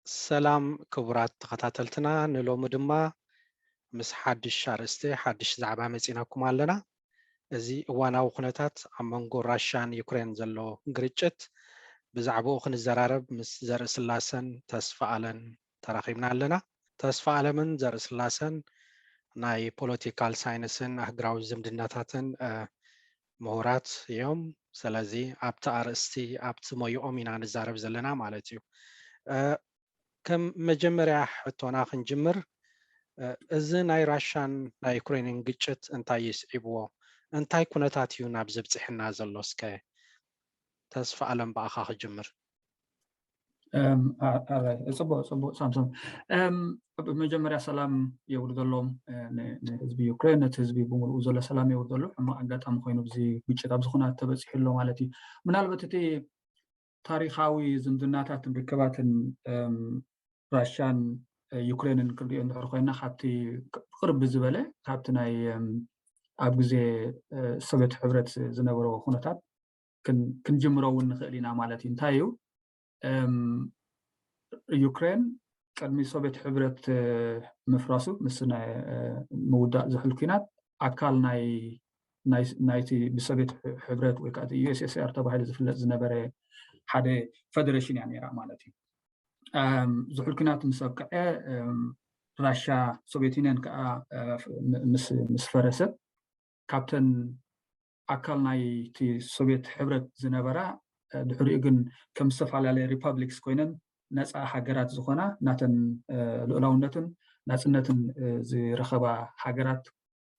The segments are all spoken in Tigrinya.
ሰላም ክቡራት ተኸታተልትና፣ ንሎሚ ድማ ምስ ሓድሽ ኣርእስቲ ሓድሽ ዛዕባ መጺናኩም ኣለና። እዚ እዋናዊ ኩነታት ኣብ መንጎ ራሻን ዩክሬን ዘሎ ግርጭት ብዛዕባኡ ክንዘራረብ ምስ ዘርእስላሰን ተስፋ ኣለን ተራኺብና ኣለና። ተስፋ ኣለምን ዘርእስላሰን ናይ ፖለቲካል ሳይንስን ኣህግራዊ ዝምድናታትን ምሁራት እዮም። ስለዚ ኣብቲ ኣርእስቲ ኣብቲ ሞይኦም ኢና ንዛረብ ዘለና ማለት እዩ። ከም መጀመርያ ሕቶና ክንጅምር፣ እዚ ናይ ራሻን ናይ ዩክሬንን ግጭት እንታይ ይስዒብዎ? እንታይ ኩነታት እዩ ናብ ዘብፅሕና ዘሎ? እስከ ተስፋ ኣለም ብኣኻ ክጅምር። ጽቡቅ ጽቡቅ ሳምሶም፣ ብመጀመርያ ሰላም የውርደሎም ንህዝቢ ዩክሬን፣ ነቲ ህዝቢ ብምሉኡ ዘሎ ሰላም የውርደሉ። ሕማቅ ኣጋጣሚ ኮይኑ ብዚ ግጭት ኣብዚ ኩናት ተበፂሑ ኣሎ ማለት እዩ። ምናልባት እቲ ታሪካዊ ዝምድናታትን ርክባትን ራሻን ዩክሬንን ክንሪኦ እንድሕር ኮይና ካብቲ ቅርብ ዝበለ ካብቲ ናይ ኣብ ግዜ ሶቪየት ሕብረት ዝነበሮ ኩነታት ክንጅምሮ እውን ንኽእል ኢና ማለት እዩ። እንታይ እዩ ዩክሬን ቅድሚ ሶቪየት ሕብረት ምፍራሱ ምስ ምውዳእ ዝሕል ኩናት ኣካል ናይ ናይቲ ብሶቪየት ሕብረት ወይ ከዓ ዩኤስኤስኣር ተባሂሉ ዝፍለጥ ዝነበረ ሓደ ፈደሬሽን እያ ነይራ ማለት እዩ። ዝሕል ኩናት ምስ ኣብቅዐ ራሻ ሶቪየት ዩኒየን ከዓ ምስ ፈረሰ ካብተን ኣካል ናይቲ ሶቪየት ሕብረት ዝነበራ ድሕሪኡ ግን ከም ዝተፈላለየ ሪፐብሊክስ ኮይነን ነፃ ሃገራት ዝኾና ናተን ልኡላውነትን ናፅነትን ዝረኸባ ሃገራት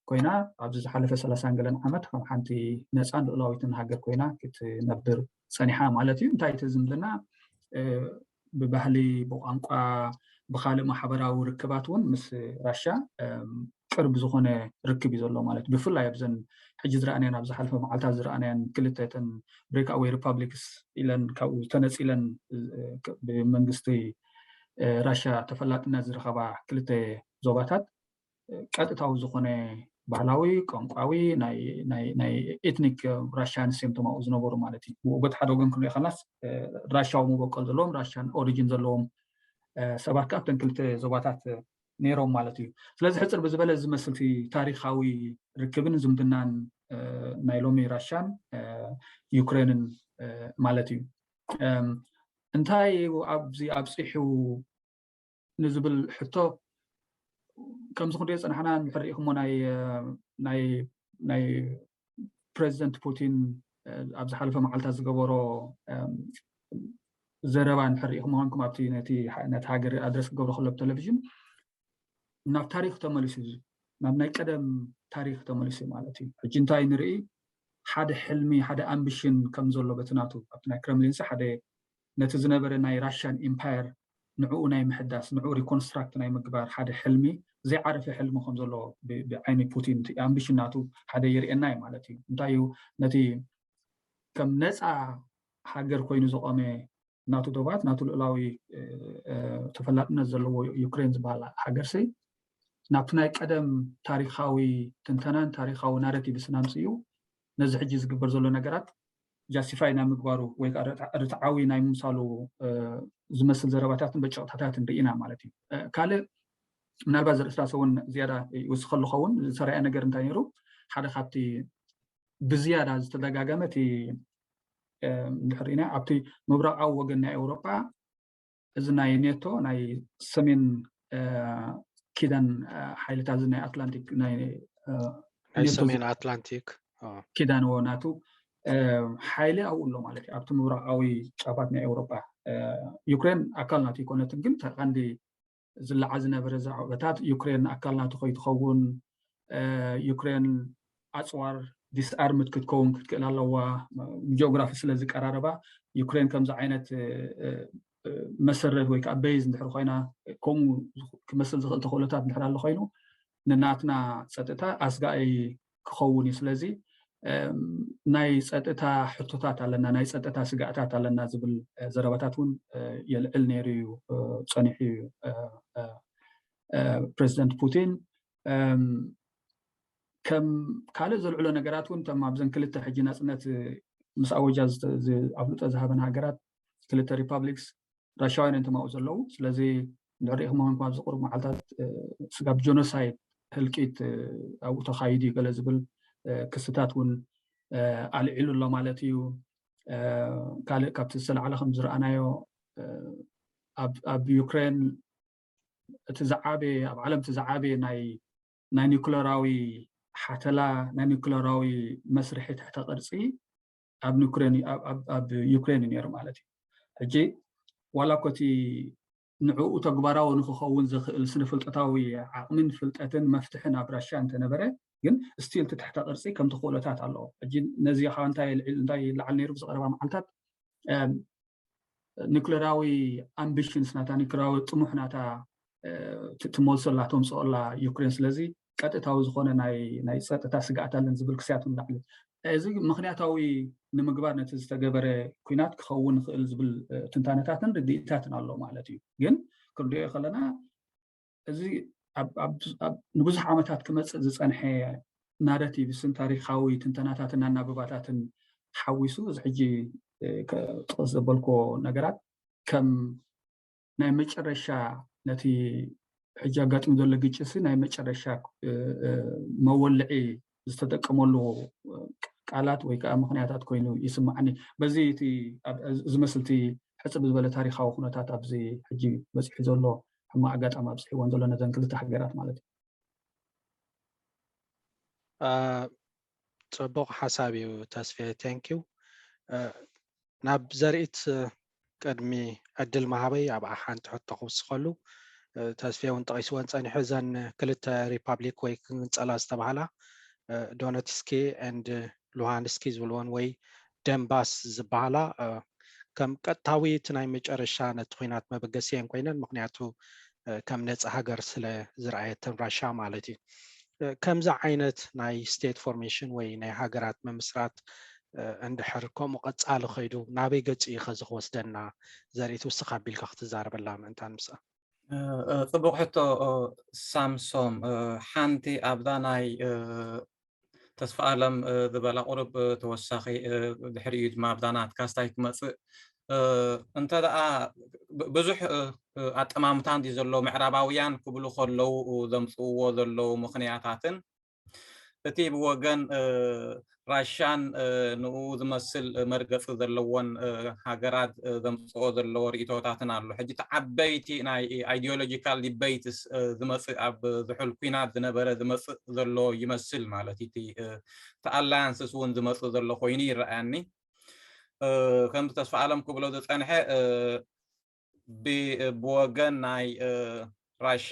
ኮይና ኣብዚ ዝሓለፈ ሰላሳን ገለን ዓመት ከም ሓንቲ ነፃን ልኡላዊትን ሃገር ኮይና ክትነብር ፀኒሓ ማለት እዩ። እንታይ እቲ ዝምድና ብባህሊ ብቋንቋ ብካልእ ማሕበራዊ ርክባት እውን ምስ ራሻ ቅርብ ዝኾነ ርክብ እዩ ዘሎ ማለት ብፍላይ ኣብዘን ሕጂ ዝረኣናያን ኣብ ዝሓለፈ መዓልታት ዝረኣናያን ክልተ ተን ብሬክኣወይ ሪፓብሊክስ ኢለን ካብኡ ዝተነፂለን ብመንግስቲ ራሻ ተፈላጥነት ዝረኸባ ክልተ ዞባታት ቀጥታዊ ዝኾነ ባህላዊ ቋንቋዊ ናይ ኤትኒክ ራሽያን ስም ተማኡ ዝነበሩ ማለት እዩ። በቲ ሓደ ወገን ክንሪኦ ከላስ ራሻዊ መበቆል ዘለዎም ራሽያን ኦሪጂን ዘለዎም ሰባት ከ ኣብተን ክልተ ዞባታት ነይሮም ማለት እዩ። ስለዚ ሕፅር ብዝበለ ዝመስልቲ ታሪካዊ ርክብን ዝምድናን ናይ ሎሚ ራሽያን ዩክሬንን ማለት እዩ። እንታይ ኣብዚ ኣብፂሑ ንዝብል ሕቶ ከምዚ ክንሪኦ ዝፀናሕና እንድሕር ርኢኹሞ ናይ ናይ ናይ ፕሬዚደንት ፑቲን ኣብ ዝሓለፈ መዓልታት ዝገበሮ ዘረባ እንድሕር ርኢኹሞ ኮንኩም ኣብቲ ነቲ ሃገር ኣድረስ ክገብሮ ከሎ ብቴሌቪዥን ናብ ታሪክ ተመሊሱ እዩ። ናብ ናይ ቀደም ታሪክ ተመሊሱ ማለት እዩ። ሕጂ እንታይ ንርኢ ሓደ ሕልሚ ሓደ ኣምቢሽን ከም ዘሎ በቲ ናቱ ኣብቲ ናይ ክረምሊንስ ሓደ ነቲ ዝነበረ ናይ ራሽያን ኢምፓየር ንዕኡ ናይ ምሕዳስ ንዕኡ ሪኮንስትራክት ናይ ምግባር ሓደ ሕልሚ ዘይዓረፈ ሕልሚ ከም ዘሎ ብዓይኒ ፑቲን ኣምቢሽን ናቱ ሓደ የርእየና እዩ ማለት እዩ። እንታይ እዩ ነቲ ከም ነፃ ሃገር ኮይኑ ዝቆመ ናቱ ዶባት ናቱ ልኡላዊ ተፈላጥነት ዘለዎ ዩክሬን ዝበሃል ሃገር ሲ ናብቲ ናይ ቀደም ታሪካዊ ትንተናን ታሪካዊ ናረቲቭስ ናምፅኡ ነዚ ሕጂ ዝግበር ዘሎ ነገራት ጃስቲፋይ ናይ ምግባሩ ወይ ከዓ ርትዓዊ ናይ ምምሳሉ ዝመስል ዘረባታትን በጨቕታታትን ርኢና ማለት እዩ። ካልእ ምናልባት ዘርእስላሰ እውን ዝያዳ ይውስኸሉ ኸውን ዝተረኣየ ነገር እንታይ ነይሩ ሓደ ካብቲ ብዝያዳ ዝተደጋገመ እቲ እንድሕር ኢና ኣብቲ ምብራቃዊ ወገን ናይ ኤውሮጳ እዚ ናይ ኔቶ ናይ ሰሜን ኪዳን ሓይልታት ናይ ኣትላንቲክ ናይ ናይ ሰሜን ኣትላንቲክ ኪዳን ናቱ ሓይሊ ኣብኡ ኣሎ ማለት እዩ። ኣብቲ ምብራቃዊ ጫፋት ናይ ኤውሮጳ ዩክሬን ኣካል ናቱ ይኮነትን ግን ተቀንዲ ዝለዓ ዝነበረ ዛዕባታት ዩክሬን ኣካል ናቱ ከይትኸውን ዩክሬን ኣፅዋር ዲስኣርምድ ክትከውን ክትክእል ኣለዋ። ጂኦግራፊ ስለ ዝቀራረባ ዩክሬን ከምዚ ዓይነት መሰረት ወይ ከዓ በይዝ እንድሕር ኮይና ከምኡ ክመስል ዝኽእል ተኽእሎታት እንድሕር ኣሎ ኮይኑ ንናትና ፀጥታ ኣስጋኢ ክኸውን እዩ። ስለዚ ናይ ፀጥታ ሕቶታት ኣለና፣ ናይ ፀጥታ ስጋእታት ኣለና ዝብል ዘረባታት እውን የልዕል ነይሩ እዩ ፀኒሑ እዩ ፕሬዚደንት ፑቲን። ከም ካልእ ዘልዕሎ ነገራት እውን እቶም ኣብዘን ክልተ ሕጂ ናፅነት ምስ ኣወጃ ኣፍልጦ ዝሃበን ሃገራት ክልተ ሪፓብሊክስ ራሻውያን እዮም ኣብኡ ዘለዉ። ስለዚ እንድሕር ርኢኹም ኮይንኩም ኣብዚ ቁሩብ መዓልታት ስጋብ ጀኖሳይድ፣ ህልቂት ኣብኡ ተኻይዱ እዩ ገለ ዝብል ክስታት እውን ኣልዒሉ ኣሎ ማለት እዩ። ካልእ ካብቲ ዝተላዕለ ከም ዝረኣናዮ ኣብ ዩክሬን እቲ ዝዓበየ ኣብ ዓለም እቲ ዝዓበየ ናይ ናይ ኒኩለራዊ ሓተላ ናይ ኒኩለራዊ መስርሒ ትሕተ ቅርፂ ኣብ ዩክሬን እዩ ነይሩ ማለት እዩ። ሕጂ ዋላ ኮቲ ንዕኡ ተግባራዊ ንክኸውን ዝኽእል ስነ ፍልጠታዊ ዓቕምን ፍልጠትን መፍትሒ ናብ ራሽያ እንተነበረ ግን ስቲል እቲ ትሕተ ቅርፂ ከም ተኽእሎታት ኣለዎ። ሕጂ ነዚ ከዓ እንታይ ልዕል እንታይ ይለዓል ነይሩ ብዝቀረባ መዓልታት ኒክሌራዊ ኣምቢሽንስ ናታ ኒክሌራዊ ጥሙሕ ናታ ትመልሶላ ተምፅኦላ ዩክሬን ስለዚ ቀጥታዊ ዝኾነ ናይ ፀጥታ ስግኣት ኣለን ዝብል ክስያት ንላዕሊ እዚ ምክንያታዊ ንምግባር ነቲ ዝተገበረ ኩናት ክኸውን ይኽእል ዝብል ትንታነታትን ርድኢታትን ኣሎ ማለት እዩ። ግን ክንሪኦ ከለና እዚ ንብዙሕ ዓመታት ክመፅእ ዝፀንሐ ናረቲቭስን ታሪካዊ ትንተናታትን ኣናብባታትን ሓዊሱ እዚ ሕጂ ጥቕስ ዘበልኮ ነገራት ከም ናይ መጨረሻ ነቲ ሕጂ ኣጋጥሚ ዘሎ ግጭትሲ ናይ መጨረሻ መወልዒ ዝተጠቀመሉ ቃላት ወይ ከዓ ምክንያታት ኮይኑ ይስማዓኒ። በዚ እቲ ዝመስል እቲ ሕፅብ ዝበለ ታሪካዊ ኩነታት ኣብዚ ሕጂ በፂሑ ዘሎ ሕማቕ ኣጋጣሚ ኣብፅሕወን ዘሎ ነዘን ክልተ ሃገራት ማለት እዩ። ፅቡቕ ሓሳብ እዩ ተስፌ፣ thank you። ናብ ዘርኢት ቅድሚ ዕድል መሃበይ ኣብኣ ሓንቲ ሕቶ ክውስኸሉ፣ ተስፌ እውን ጠቒስወን ፀኒሑ፣ እዘን ክልተ ሪፓብሊክ ወይ ክግንፀላ ዝተባህላ ዶነትስኪ ኤንድ ሉሃንስኪ ዝብልወን ወይ ደንባስ ዝበሃላ ከም ቀጥታዊ እቲ ናይ መጨረሻ ነቲ ኩናት መበገሲየን ኮይነን፣ ምክንያቱ ከም ነፃ ሃገር ስለ ዝረኣየተን ራሻ ማለት እዩ። ከምዚ ዓይነት ናይ ስቴት ፎርሜሽን ወይ ናይ ሃገራት ምምስራት እንድሕር ከምኡ ቀፃሊ ከይዱ ናበይ ገፂ እዩ ከዚ ክወስደና ዘርኢት ውስኽ ኣቢልካ ክትዛረበላ ምእንታን ምስኣ። ፅቡቕ ሕቶ ሳምሶም። ሓንቲ ኣብዛ ናይ ተስፋ ኣለም ዝበላ ቁሩብ ተወሳኺ ድሕሪኡ ድማ ኣብዛ ናትካ ስታይ ክመፅእ እንተ ደኣ ብዙሕ ኣጠማምታ እንዲ ዘሎ ምዕራባውያን ክብሉ ከለዉ ዘምፅእዎ ዘለዉ ምኽንያታትን እቲ ብወገን ራሻን ንኡ ዝመስል መርገፂ ዘለዎን ሃገራት ዘምፅኦ ዘለዎ ርእቶታትን ኣሎ። ሕጂ እቲ ዓበይቲ ናይ ኣይዲዮሎጂካል ዲበይትስ ዝመፅእ ኣብ ዝሑል ኩናት ዝነበረ ዝመፅእ ዘሎ ይመስል ማለት እቲ ኣላያንስስ እውን ዝመፅእ ዘሎ ኮይኑ ይረኣየኒ። ከምቲ ተስፋ ኣለም ክብሎ ዝፀንሐ ብወገን ናይ ራሻ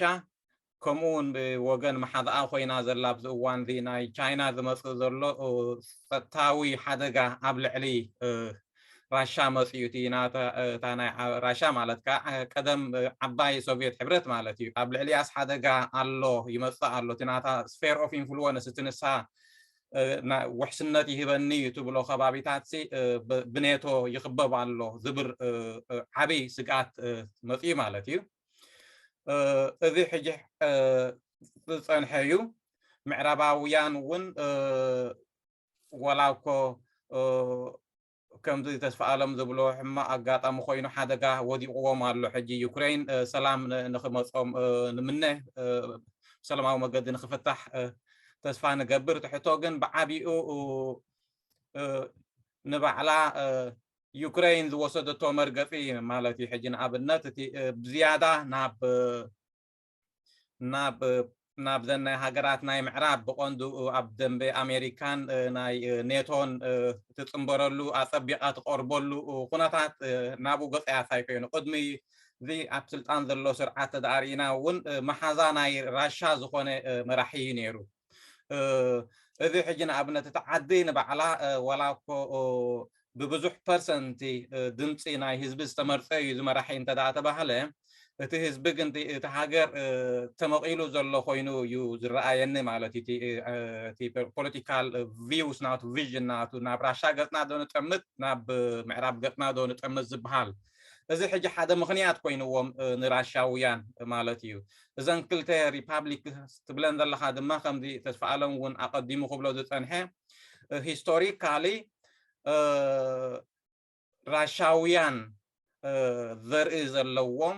ከምኡ እውን ብወገን መሓዛኣ ኮይና ዘላ ኣብዚ እዋን እዚ ናይ ቻይና ዝመፅእ ዘሎ ፀጥታዊ ሓደጋ ኣብ ልዕሊ ራሻ መፅኡ እቲ ናታ ናይ ራሻ ማለት ከዓ ቀደም ዓባይ ሶቪየት ሕብረት ማለት እዩ ኣብ ልዕሊያስ ሓደጋ ኣሎ ይመፅእ ኣሎ እቲ ናታ ስፌር ኦፍ ኢንፍሉወንስ እቲ ንሳ ውሕስነት ይህበኒ እዩ ትብሎ ከባቢታት ብኔቶ ይኽበብ ኣሎ ዝብል ዓብይ ስግኣት መፅኡ ማለት እዩ። እዚ ሕጂ ዝፀንሐ እዩ። ምዕራባውያን እውን ወላ እኮ ከምዚ ተስፋ ኣለም ዝብሎ ሕማቕ ኣጋጣሚ ኮይኑ ሓደጋ ወዲቕዎም ኣሎ። ሕጂ ዩክሬን ሰላም ንክመፆም ንምነ ሰላማዊ መገዲ ንክፍታሕ ተስፋ ንገብር። ትሕቶ ግን ብዓቢኡ ንባዕላ ዩክሬን ዝወሰደቶ መርገፂ ማለት እዩ። ሕጂ ንኣብነት እቲ ብዝያዳ ናብ ናብ ናብዘን ናይ ሃገራት ናይ ምዕራብ ብቐንዱ ኣብ ደንበ ኣሜሪካን ናይ ኔቶን ትፅንበረሉ ኣፀቢቓ ትቐርበሉ ኩነታት ናብኡ ገፀ ያሳይ ኮይኑ ቅድሚ እዚ ኣብ ስልጣን ዘሎ ስርዓት ተዳርኢና እውን መሓዛ ናይ ራሻ ዝኾነ መራሒ እዩ ነይሩ። እዚ ሕጂ ንኣብነት እቲ ዓዲ ንባዕላ ዋላ እኮ ብብዙሕ ፐርሰንቲ ድምፂ ናይ ህዝቢ ዝተመርፀ እዩ እዚ መራሒ እንተ ተባህለ እቲ ህዝቢ ግን እቲ ሃገር ተመቒሉ ዘሎ ኮይኑ እዩ ዝረኣየኒ ማለት እዩ። ፖለቲካል ቪውስ ናቱ ቪዥን ናቱ ናብ ራሻ ገፅና ዶ ንጠምት ናብ ምዕራብ ገፅና ዶ ንጠምት ዝበሃል እዚ ሕጂ ሓደ ምኽንያት ኮይንዎም ንራሻውያን ማለት እዩ። እዘን ክልተ ሪፓብሊክ ትብለን ዘለኻ ድማ ከምዚ ተስፋ ኣለም እውን ኣቐዲሙ ክብሎ ዝፀንሐ ሂስቶሪካሊ ራሻውያን ዘርኢ ዘለዎም፣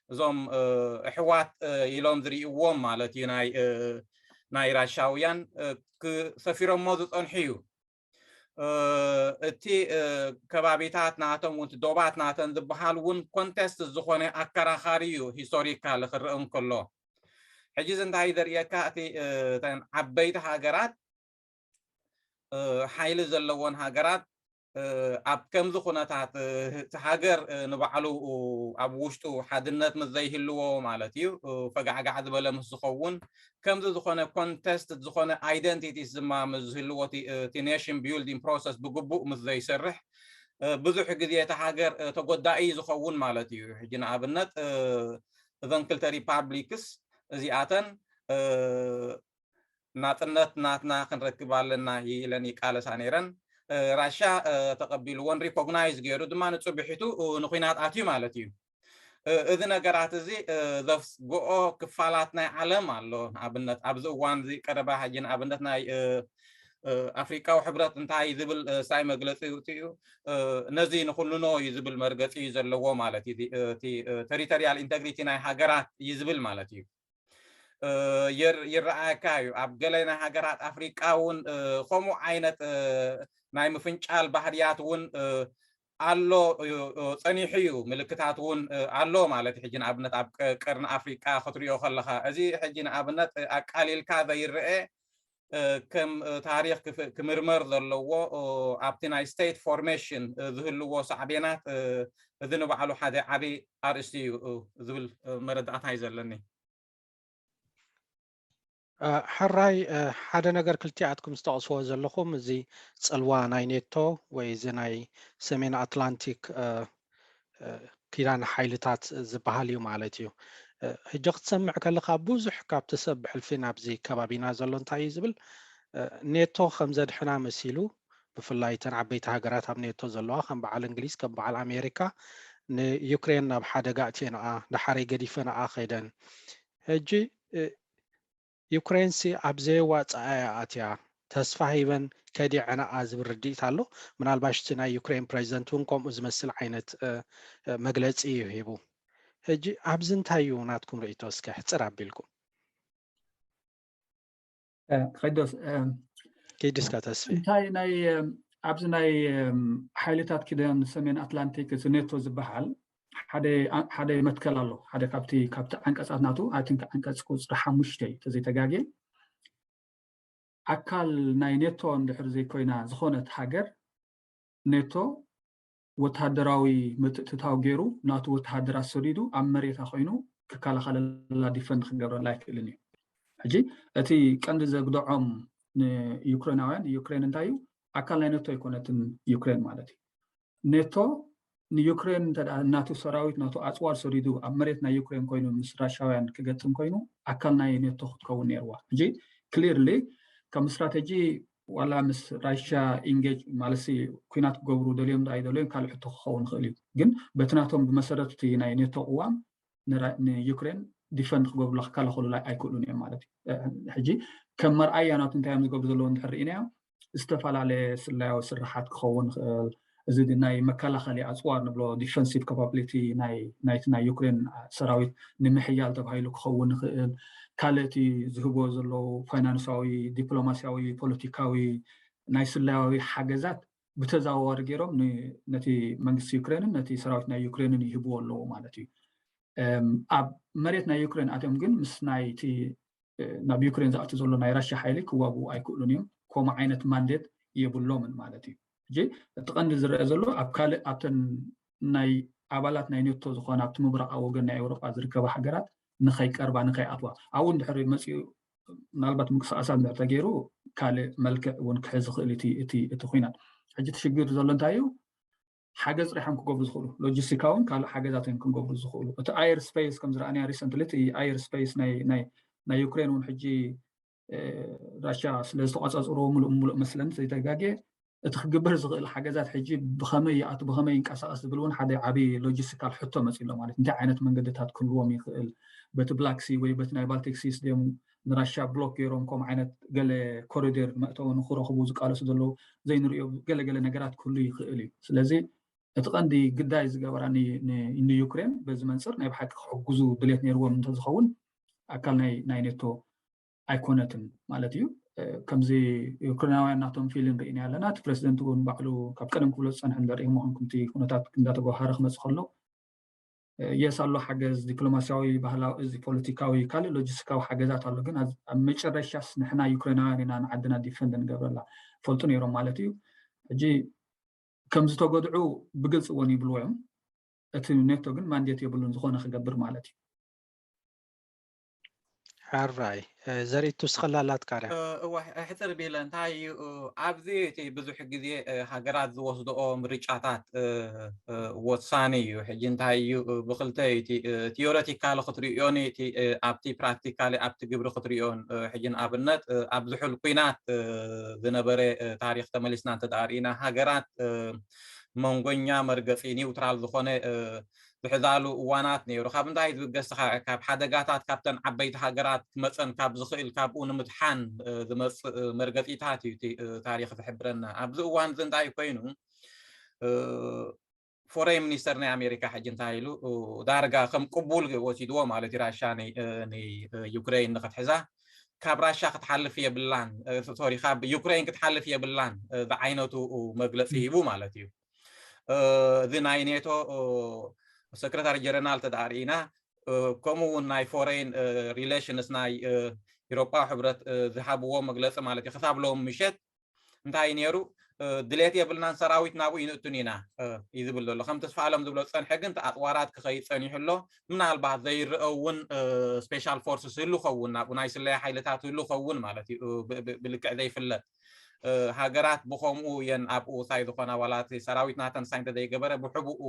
እዞም ኣሕዋት ኢሎም ዝርእይዎም ማለት እዩ፣ ናይ ራሻውያን ሰፊሮሞ ዝፀንሑ እዩ። እቲ ከባቢታት ናቶም እውን፣ ዶባት ናተን ዝበሃል እውን ኮንቴስት ዝኾነ፣ ኣከራኻሪ እዩ፣ ሂስቶሪካል ክረአ እንከሎ። ሕጂ እዚ እንታይ ዘርእየካ? እቲ እተን ዓበይቲ ሃገራት፣ ሓይሊ ዘለዎን ሃገራት ኣብ ከምዚ ኩነታት፣ እቲ ሃገር ንባዕሉ ኣብ ውሽጡ ሓድነት ምስ ዘይህልዎ ማለት እዩ፣ ፈጋዕጋዕ ዝበለ ምስ ዝኸውን፣ ከምዚ ዝኾነ ኮንቴስት ዝኾነ ኣይደንቲቲ ዝማ ምስ ዝህልዎ፣ እቲ ኔሽን ቢልዲንግ ፕሮሰስ ብግቡእ ምስ ዘይሰርሕ፣ ብዙሕ ግዜ እቲ ሃገር ተጎዳኢ ዝኸውን ማለት እዩ። ሕጂ ንኣብነት እዘን ክልተ ሪፓብሊክስ እዚኣተን ናፅነት ናትና ክንረክብ ኣለና ኢለን ይቃለሳ ነይረን። ራሻ ተቐቢልዎን ሪኮግናይዝ ገይሩ ድማ ንፅብሒቱ ንኩናት ኣትዩ ማለት እዩ። እዚ ነገራት እዚ ዘፍስግኦ ክፋላት ናይ ዓለም ኣሎ። ንኣብነት ኣብዚ እዋን እዚ ቀረባ ሕጂ ንኣብነት ናይ ኣፍሪቃዊ ሕብረት እንታይ ዝብል ሳይ መግለፂ እዩ። ነዚ ንኩልኖ እዩ ዝብል መርገፂ እዩ ዘለዎ ማለት እዩ። እቲ ቴሪቶሪያል ኢንተግሪቲ ናይ ሃገራት እዩ ዝብል ማለት እዩ። ይረኣየካ እዩ። ኣብ ገለ ናይ ሃገራት ኣፍሪቃ እውን ከምኡ ዓይነት ናይ ምፍንጫል ባህርያት እውን ኣሎ፣ ፀኒሑ እዩ። ምልክታት እውን ኣሎ ማለት ሕጂ ንኣብነት ኣብ ቀርኒ ኣፍሪቃ ክትሪኦ ከለካ፣ እዚ ሕጂ ንኣብነት ኣቃሊልካ ዘይረአ ከም ታሪክ ክምርመር ዘለዎ ኣብቲ ናይ ስቴት ፎርሜሽን ዝህልዎ ሳዕቤናት፣ እዚ ንባዕሉ ሓደ ዓብዪ ኣርእስቲ እዩ ዝብል መረዳእታ እዩ ዘለኒ። ሕራይ፣ ሓደ ነገር ክልቲኣትኩም ዝጠቕስዎ ዘለኹም፣ እዚ ፅልዋ ናይ ኔቶ ወይ እዚ ናይ ሰሜን ኣትላንቲክ ኪዳን ሓይልታት ዝበሃል እዩ ማለት እዩ። ሕጂ ክትሰምዕ ከለካ፣ ብዙሕ ካብቲ ሰብ ብሕልፊ ናብዚ ከባቢና ዘሎ እንታይ እዩ ዝብል፣ ኔቶ ከም ዘድሕና መሲሉ፣ ብፍላይ እተን ዓበይቲ ሃገራት ኣብ ኔቶ ዘለዋ፣ ከም በዓል እንግሊዝ፣ ከም በዓል ኣሜሪካ፣ ንዩክሬን ናብ ሓደጋ ኣእትየንኣ፣ ዳሓረይ ገዲፈንኣ ከይደን። ሕጂ ዩክሬንሲ ኣብ ዘየዋፅኣ እያ ኣትያ፣ ተስፋ ሂበን ከዲዐንኣ ዝብል ርድኢት ኣሎ። ምናልባሽ እቲ ናይ ዩክሬን ፕሬዚደንት እውን ከምኡ ዝመስል ዓይነት መግለፂ እዩ ሂቡ። ሕጂ ኣብዚ እንታይ እዩ ናትኩም ርእይቶ? እስከ ሕፅር ኣቢልኩም። ኸይዶስ ኪድስካ ተስፊ። እንታይ ናይ ኣብዚ ናይ ሓይልታት ኪዳን ሰሜን ኣትላንቲክ፣ እቲ ኔቶ ዝበሃል ሓደ መትከል ኣሎ። ሓደ ካብቲ ካብቲ ዓንቀፃት ናቱ፣ ኣይ ቲንክ ዓንቀፅ ቁፅሪ ሓሙሽተ እዩ ተዘይተጋግየ፣ ኣካል ናይ ኔቶ እንድሕር ዘይኮይና ዝኾነት ሃገር፣ ኔቶ ወተሃደራዊ ምትእትታው ገይሩ ናቱ ወተሃደራት ሰዲዱ ኣብ መሬታ ኮይኑ ክከላኸለላ፣ ዲፈንድ ክገብረላ ኣይክእልን እዩ። ሕጂ እቲ ቀንዲ ዘግድዖም ንዩክሬናውያን፣ ዩክሬን እንታይ እዩ? ኣካል ናይ ኔቶ ኣይኮነትን ዩክሬን ማለት እዩ። ኔቶ ንዩክሬን እንተ ናቱ ሰራዊት፣ ናቱ ኣፅዋር ሰዲዱ ኣብ መሬት ናይ ዩክሬን ኮይኑ ምስ ራሻውያን ክገጥም ኮይኑ፣ ኣካል ናይ ኔቶ ክትከውን ነይርዋ። ሕጂ ክሊርሊ ከም ስትራቴጂ ዋላ ምስ ራሻ ኢንጌጅ ማለት ኩናት ክገብሩ ደልዮም ዶ ኣይደልዮም ካልእ ሕቶ ክኸውን ይኽእል እዩ። ግን በቲ ናቶም ብመሰረት እቲ ናይ ኔቶ ቅዋም ንዩክሬን ዲፈንድ ክገብሩላ ክከላኸሉላ ኣይክእሉን እዮም ማለት እዩ። ሕጂ ከም መርኣያ ናቱ እንታይ እዮም ዝገብሩ ዘለዉ እንድሕር ርኢናዮም፣ ዝተፈላለየ ስለያዊ ስርሓት ክኸውን ይኽእል። እዚ ናይ መከላኸሊ ኣፅዋር ንብሎ ዲፈንሲቭ ካፓብሊቲ ናይቲ ናይ ዩክሬን ሰራዊት ንምሕያል ተባሂሉ ክኸውን ይኽእል። ካልእ እቲ ዝህቦ ዘለዉ ፋይናንሳዊ፣ ዲፕሎማሲያዊ፣ ፖለቲካዊ ናይ ስለያዊ ሓገዛት ብተዘዋዋሪ ገይሮም ነቲ መንግስቲ ዩክሬንን ነቲ ሰራዊት ናይ ዩክሬንን ይህብዎ ኣለዉ ማለት እዩ። ኣብ መሬት ናይ ዩክሬን ኣትዮም ግን ምስ ናይቲ ናብ ዩክሬን ዝኣቱ ዘሎ ናይ ራሽያ ሓይሊ ክዋግኡ ኣይክእሉን እዮም። ከምኡ ዓይነት ማንዴት የብሎምን ማለት እዩ። ሕጂ እቲ ቀንዲ ዝረአ ዘሎ ኣብ ካልእ ኣብተን ናይ ኣባላት ናይ ኔቶ ዝኾነ ኣብቲ ምብራቓዊ ወገን ናይ ኤውሮጳ ዝርከባ ሃገራት ንኸይቀርባ ንኸይኣትዋ ኣብኡ እንድሕር መፂኡ ምናልባት ምንቅስቃሳት እንድሕር ተገይሩ ካልእ መልክዕ እውን ክሕዝ ይኽእል እቲ እቲ እቲ ኩናት። ሕጂ እቲ ሽግር ዘሎ እንታይ እዩ? ሓገዝ ጥራይ እዮም ክገብሩ ዝኽእሉ፣ ሎጂስቲካውን ካልእ ሓገዛት እዮም ክገብሩ ዝኽእሉ። እቲ ኣየር ስፔስ ከም ዝረኣናዮ ሪሰንትሊ እቲ ኣየር ስፔስ ናይ ናይ ናይ ዩክሬን እውን ሕጂ ራሽያ ስለ ዝተቋፃፅርዎ ምሉእ ምሉእ መስለን ዘይተጋገ እቲ ክግበር ዝኽእል ሓገዛት ሕጂ ብኸመይ ይኣቱ ብኸመይ ይንቀሳቐስ ዝብል እውን ሓደ ዓብዪ ሎጂስቲካል ሕቶ መፂ ኣሎ ማለት እንታይ ዓይነት መንገድታት ክህልዎም ይኽእል በቲ ብላክ ሲ ወይ በቲ ናይ ባልቲክ ሲ ስደም ንራሽያ ብሎክ ገይሮም ከምኡ ዓይነት ገለ ኮሪደር መእተዊ ንክረኽቡ ዝቃለሱ ዘለዉ ዘይንሪኦ ገለገለ ነገራት ክህሉ ይኽእል እዩ ስለዚ እቲ ቀንዲ ግዳይ ዝገበራ ንዩክሬን በዚ መንፅር ናይ ብሓቂ ክሕግዙ ድሌት ነይርዎም እንተዝኸውን ኣካል ናይ ኔቶ ኣይኮነትን ማለት እዩ። ከምዚ ዩክሬናውያን ናቶም ፊልን ርኢና ኣለና። እቲ ፕሬዚደንት እውን ባዕሉ ካብ ቀደም ክብሎ ዝፀንሐ ንሪኢኹም ምዃንኩም እቲ ኩነታት እንዳተጓሃረ ክመፅእ ከሎ የስ ኣሎ ሓገዝ ዲፕሎማሲያዊ፣ ባህላዊ፣ እዚ ፖለቲካዊ፣ ካልእ ሎጂስቲካዊ ሓገዛት ኣሎ። ግን ኣብ መጨረሻስ ንሕና ዩክሬናውያን ኢና ንዓድና ዲፈንድ ንገብረላ ፈልጡ ነይሮም ማለት እዩ። ሕጂ ከም ዝተጎድዑ ብግልፂ እውን ይብልዎ እዮም። እቲ ኔቶ ግን ማንዴት የብሉን ዝኾነ ክገብር ማለት እዩ። ሕራይ ዘሪቱ ስኸላላት ካርያ እዋ ሕፅር ቢለ እንታይ እዩ ኣብዚ እቲ ብዙሕ ግዜ ሃገራት ዝወስድኦ ምርጫታት ወሳኒ እዩ። ሕጂ እንታይ እዩ ብክልተ ቲዮሬቲካል ክትሪኦን ኣብቲ ፕራክቲካል ኣብቲ ግብሪ ክትሪኦን። ሕጂ ንኣብነት ኣብ ዝሑል ኩናት ዝነበረ ታሪክ ተመሊስና እንተደኣ ርኢና ሃገራት መንጎኛ መርገፂ ኒውትራል ዝኾነ ዝሕዛሉ እዋናት ነይሩ። ካብ እንታይ ዝብገስ ካብ ሓደጋታት ካብተን ዓበይቲ ሃገራት ክመፀን ካብ ዝኽእል ካብኡ ንምድሓን ዝመፅእ መርገፂታት እዩ እቲ ታሪክ ዝሕብረና። ኣብዚ እዋን እዚ እንታይ ኮይኑ ፎሬን ሚኒስተር ናይ ኣሜሪካ ሕጂ እንታይ ኢሉ ዳርጋ ከም ቅቡል ወሲድዎ ማለት እዩ። ራሻ ንዩክሬን ንክትሕዛ ካብ ራሻ ክትሓልፍ የብላን ሶሪ ካብ ዩክሬን ክትሓልፍ የብላን ዝዓይነቱ መግለፂ ሂቡ ማለት እዩ። እዚ ናይ ኔቶ ሰክረታሪ ጀነራል ተደኣ ርኢና ከምኡ እውን ናይ ፎሬን ሪሌሽንስ ናይ ኤሮጳ ሕብረት ዝሃብዎ መግለፂ ማለት እዩ። ክሳብ ሎም ምሸት እንታይ ነይሩ ድሌት የብልናን ሰራዊት ናብኡ ይንእቱን ኢና እዩ ዝብል ዘሎ። ከም ተስፋ ኣለም ዝብሎ ዝፀንሐ ግን ኣፅዋራት ክኸይድ ፀኒሑ ኣሎ። ምናልባት ዘይረአ እውን ስፔሻል ፎርስ ዝህሉ ኸውን ናብኡ ናይ ስለያ ሓይልታት ዝህሉ ኸውን ማለት እዩ። ብልክዕ ዘይፍለጥ ሃገራት ብኸምኡ እየን ኣብኡ ሳይ ዝኾና ዋላ እቲ ሰራዊት ናተን ሳይ እንተዘይገበረ ብሕቡኡ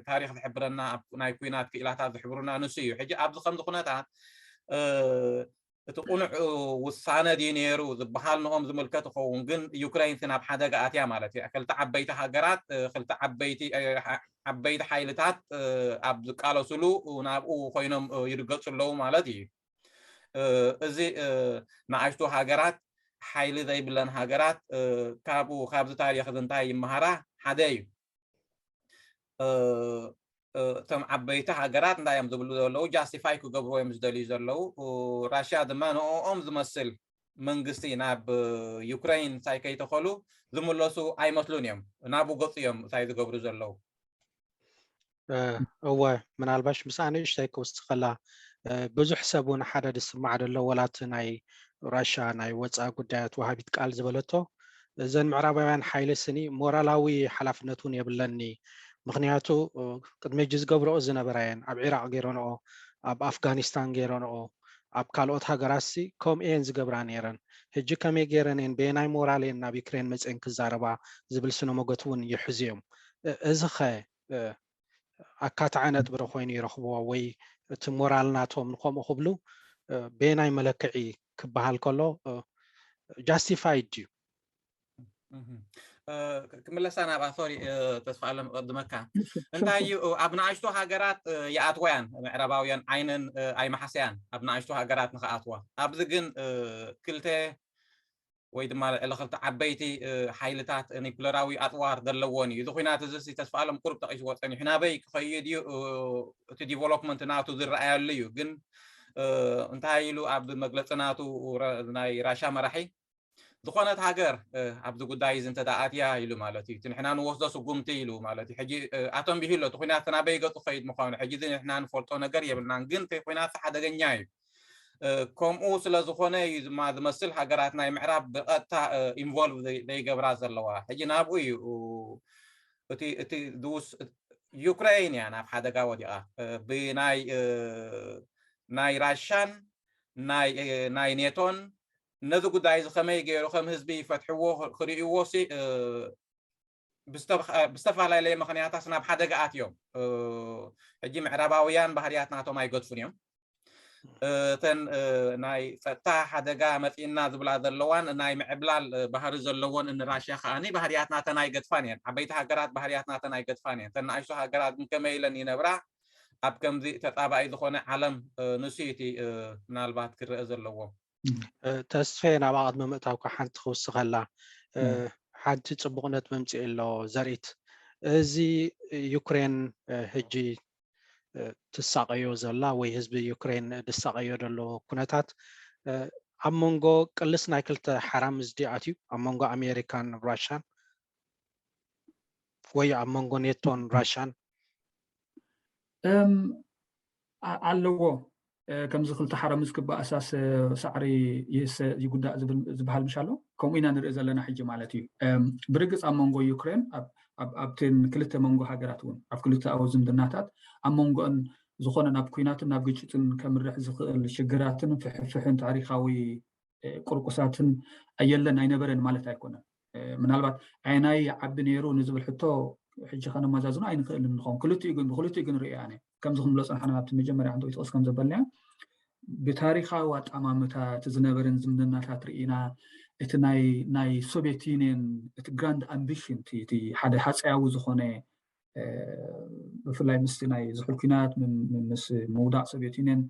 ታሪክ ዝሕብረና ናይ ኩናት ክኢላታት ዝሕብሩና ንሱ እዩ። ሕጂ ኣብዚ ከምዚ ኩነታት እቲ ቁኑዕ ውሳነ ድዩ ነይሩ ዝበሃል ንኦም ዝምልከት ይኸውን ግን ዩክሬን ናብ ሓደጋ ኣትያ ማለት እዩ። ክልተ ዓበይቲ ሃገራት ክልተ ዓበይቲ ዓበይቲ ሓይልታት ኣብ ዝቃለስሉ ናብኡ ኮይኖም ይርገፁ ኣለዉ ማለት እዩ። እዚ ንኣሽቱ ሃገራት ሓይሊ ዘይብለን ሃገራት ካብኡ ካብዚ ታሪክ እዚ እንታይ ይመሃራ ሓደ እዩ። እቶም ዓበይቲ ሃገራት እንታይ እዮም ዝብሉ ዘለዉ ጃስቲፋይ ክገብርዎ እዮም ዝደልዩ ዘለዉ። ራሽያ ድማ ንኦም ዝመስል መንግስቲ ናብ ዩክሬን እንታይ ከይተኸሉ ዝምለሱ ኣይመስሉን እዮም። ናብኡ ገፁ እዮም እንታይ ዝገብሩ ዘለዉ። እወ ምናልባሽ ምስኣ ንእሽተይ ክውስኸላ ብዙሕ ሰብ እውን ሓደ ዝስማዕ ዘሎ ወላቲ ናይ ራሻ ናይ ወፃኢ ጉዳያት ወሃቢት ቃል ዝበለቶ እዘን ምዕራባውያን ሓይሊ ስኒ ሞራላዊ ሓላፍነት እውን የብለኒ። ምክንያቱ ቅድሚ ሕጂ ዝገብረኦ ዝነበራ እየን። ኣብ ዒራቅ ገይረንኦ፣ ኣብ ኣፍጋኒስታን ገይረንኦ፣ ኣብ ካልኦት ሃገራት ሲ ከምኡ እየን ዝገብራ ነይረን። ሕጂ ከመይ ገይረን እየን ብየናይ ሞራል እየን ናብ ዩክሬን መፅአን ክዛረባ ዝብል ስነ ሞገት እውን ይሕዙ እዮም። እዚ ኸ ኣካታዒ ነጥቢ ዶ ኮይኑ ይረኽብዎ ወይ እቲ ሞራል ናቶም ንከምኡ ክብሉ በየናይ መለክዒ ክበሃል ከሎ ጃስቲፋይድ ድዩ? ክምለሳ ናብኣ ሶሪ ተስፋ ኣለም ቀድመካ እንታይ እዩ ኣብ ንኣሽቱ ሃገራት ይኣትወያን ምዕራባውያን ዓይነን ኣይመሓሰያን ኣብ ንኣሽቱ ሃገራት ንክኣትዋ ኣብዚ ግን ክልተ ወይ ድማ ልዕሊ ክልተ ዓበይቲ ሓይልታት ኒኩለራዊ ኣፅዋር ዘለዎን እዩ። እዚ ኩናት እዚ ተስፋ ኣለም ቁሩብ ጠቂስዎ ፀኒሑ ናበይ ክኸይድ እዩ እቲ ዲቨሎፕመንት ናቱ ዝረኣየሉ እዩ። ግን እንታይ ኢሉ ኣብ መግለፂ ናቱ ናይ ራሻ መራሒ ዝኾነት ሃገር ኣብዚ ጉዳይ እዚ እንተደኣ ኣትያ ኢሉ ማለት እዩ። እቲ ንሕና ንወስዶ ስጉምቲ ኢሉ ማለት እዩ። ሕጂ ኣቶም ብሂሎ እቲ ኩናት ናበይ ገፁ ክኸይድ ምዃኑ ሕጂ እዚ ንሕና ንፈልጦ ነገር የብልናን። ግን እቲ ኩናት ሓደገኛ እዩ። ከምኡ ስለ ዝኾነ እዩ ድማ ዝመስል ሃገራት ናይ ምዕራብ ብቐጥታ ኢንቮልቭ ዘይገብራ ዘለዋ። ሕጂ ናብኡ እዩ እቲ እቲ ዝውስ ዩክሬን እያ ናብ ሓደጋ ወዲቓ ብናይ ናይ ራሻን ናይ ኔቶን ነዚ ጉዳይ እዚ ከመይ ገይሩ ከም ህዝቢ ይፈትሕዎ ክርእይዎ ብዝተፈላለየ ምክንያታት ናብ ሓደጋ ኣትዮም። ሕጂ ምዕራባውያን ባህርያት ናቶም ኣይገድፉን እዮም። እተን ናይ ፀጥታ ሓደጋ መፂእና ዝብላ ዘለዋን ናይ ምዕብላል ባህሪ ዘለዎን እንራሽያ ከዓኒ ባህርያት ናተን ኣይገድፋን እየን። ዓበይቲ ሃገራት ባህርያት ናተን ኣይገድፋን እየን። እተን ንኣሽቱ ሃገራት ግን ከመይ ኢለን ይነብራ ኣብ ከምዚ ተፃባኢ ዝኾነ ዓለም ንሱ እቲ ምናልባት ክረአ ዘለዎ። ተስፌ ናብኣ ቅድሚ ምእታውካ ሓንቲ ክውስኸላ ሓንቲ ፅቡቕ ነጥቢ ምፅእ ኣሎ ዘርኢት እዚ ዩክሬን ሕጂ ትሳቐዮ ዘላ ወይ ህዝቢ ዩክሬን ዝሳቐዮ ዘሎ ኩነታት ኣብ መንጎ ቅልስ ናይ ክልተ ሓራምዝ ድዩ ኣትዩ? ኣብ መንጎ ኣሜሪካን ራሻን ወይ ኣብ መንጎ ኔቶን ራሻን ኣለዎ። ከምዚ ክልተ ሓራምዝ ክበኣሳስ ሳዕሪ ይጉዳእ ዝበሃል ምሽ ኣሎ። ከምኡ ኢና ንርኢ ዘለና ሕጂ ማለት እዩ። ብርግፅ ኣብ መንጎ ዩክሬን ኣብተን ክልተ መንጎ ሃገራት እውን ኣብ ክልተኣዊ ዝምድናታት ኣብ መንጎን ዝኾነ ናብ ኩናትን ናብ ግጭትን ከምርሕ ዝኽእል ሽግራትን ፍሕፍሕን ታሪካዊ ቁርቁሳትን ኣየለን ኣይነበረን ማለት ኣይኮነን። ምናልባት ኣየናይ ዓቢ ነይሩ ንዝብል ሕቶ ሕጂ ከነመዛዝኖ ኣይንኽእልን ንኸውን። ክልቲኡ ግን ብክልቲኡ ግን ርእየ ኣነ ከምዚ ክንብሎ ፀንሓና ኣብቲ መጀመርያ ዓንተዊት ቐስ ከም ዘበልናዮ ብታሪካዊ ኣጣማምታ እቲ ዝነበረን ዝምድናታት ርኢና እቲ ናይ ናይ ሶቪየት ዩኒየን እቲ ግራንድ ኣምቢሽን እቲ ሓደ ሃፀያዊ ዝኾነ ብፍላይ ምስቲ ናይ ዝሑል ኩናት ምስ ምውዳቅ ሶቪየት ዩኒየን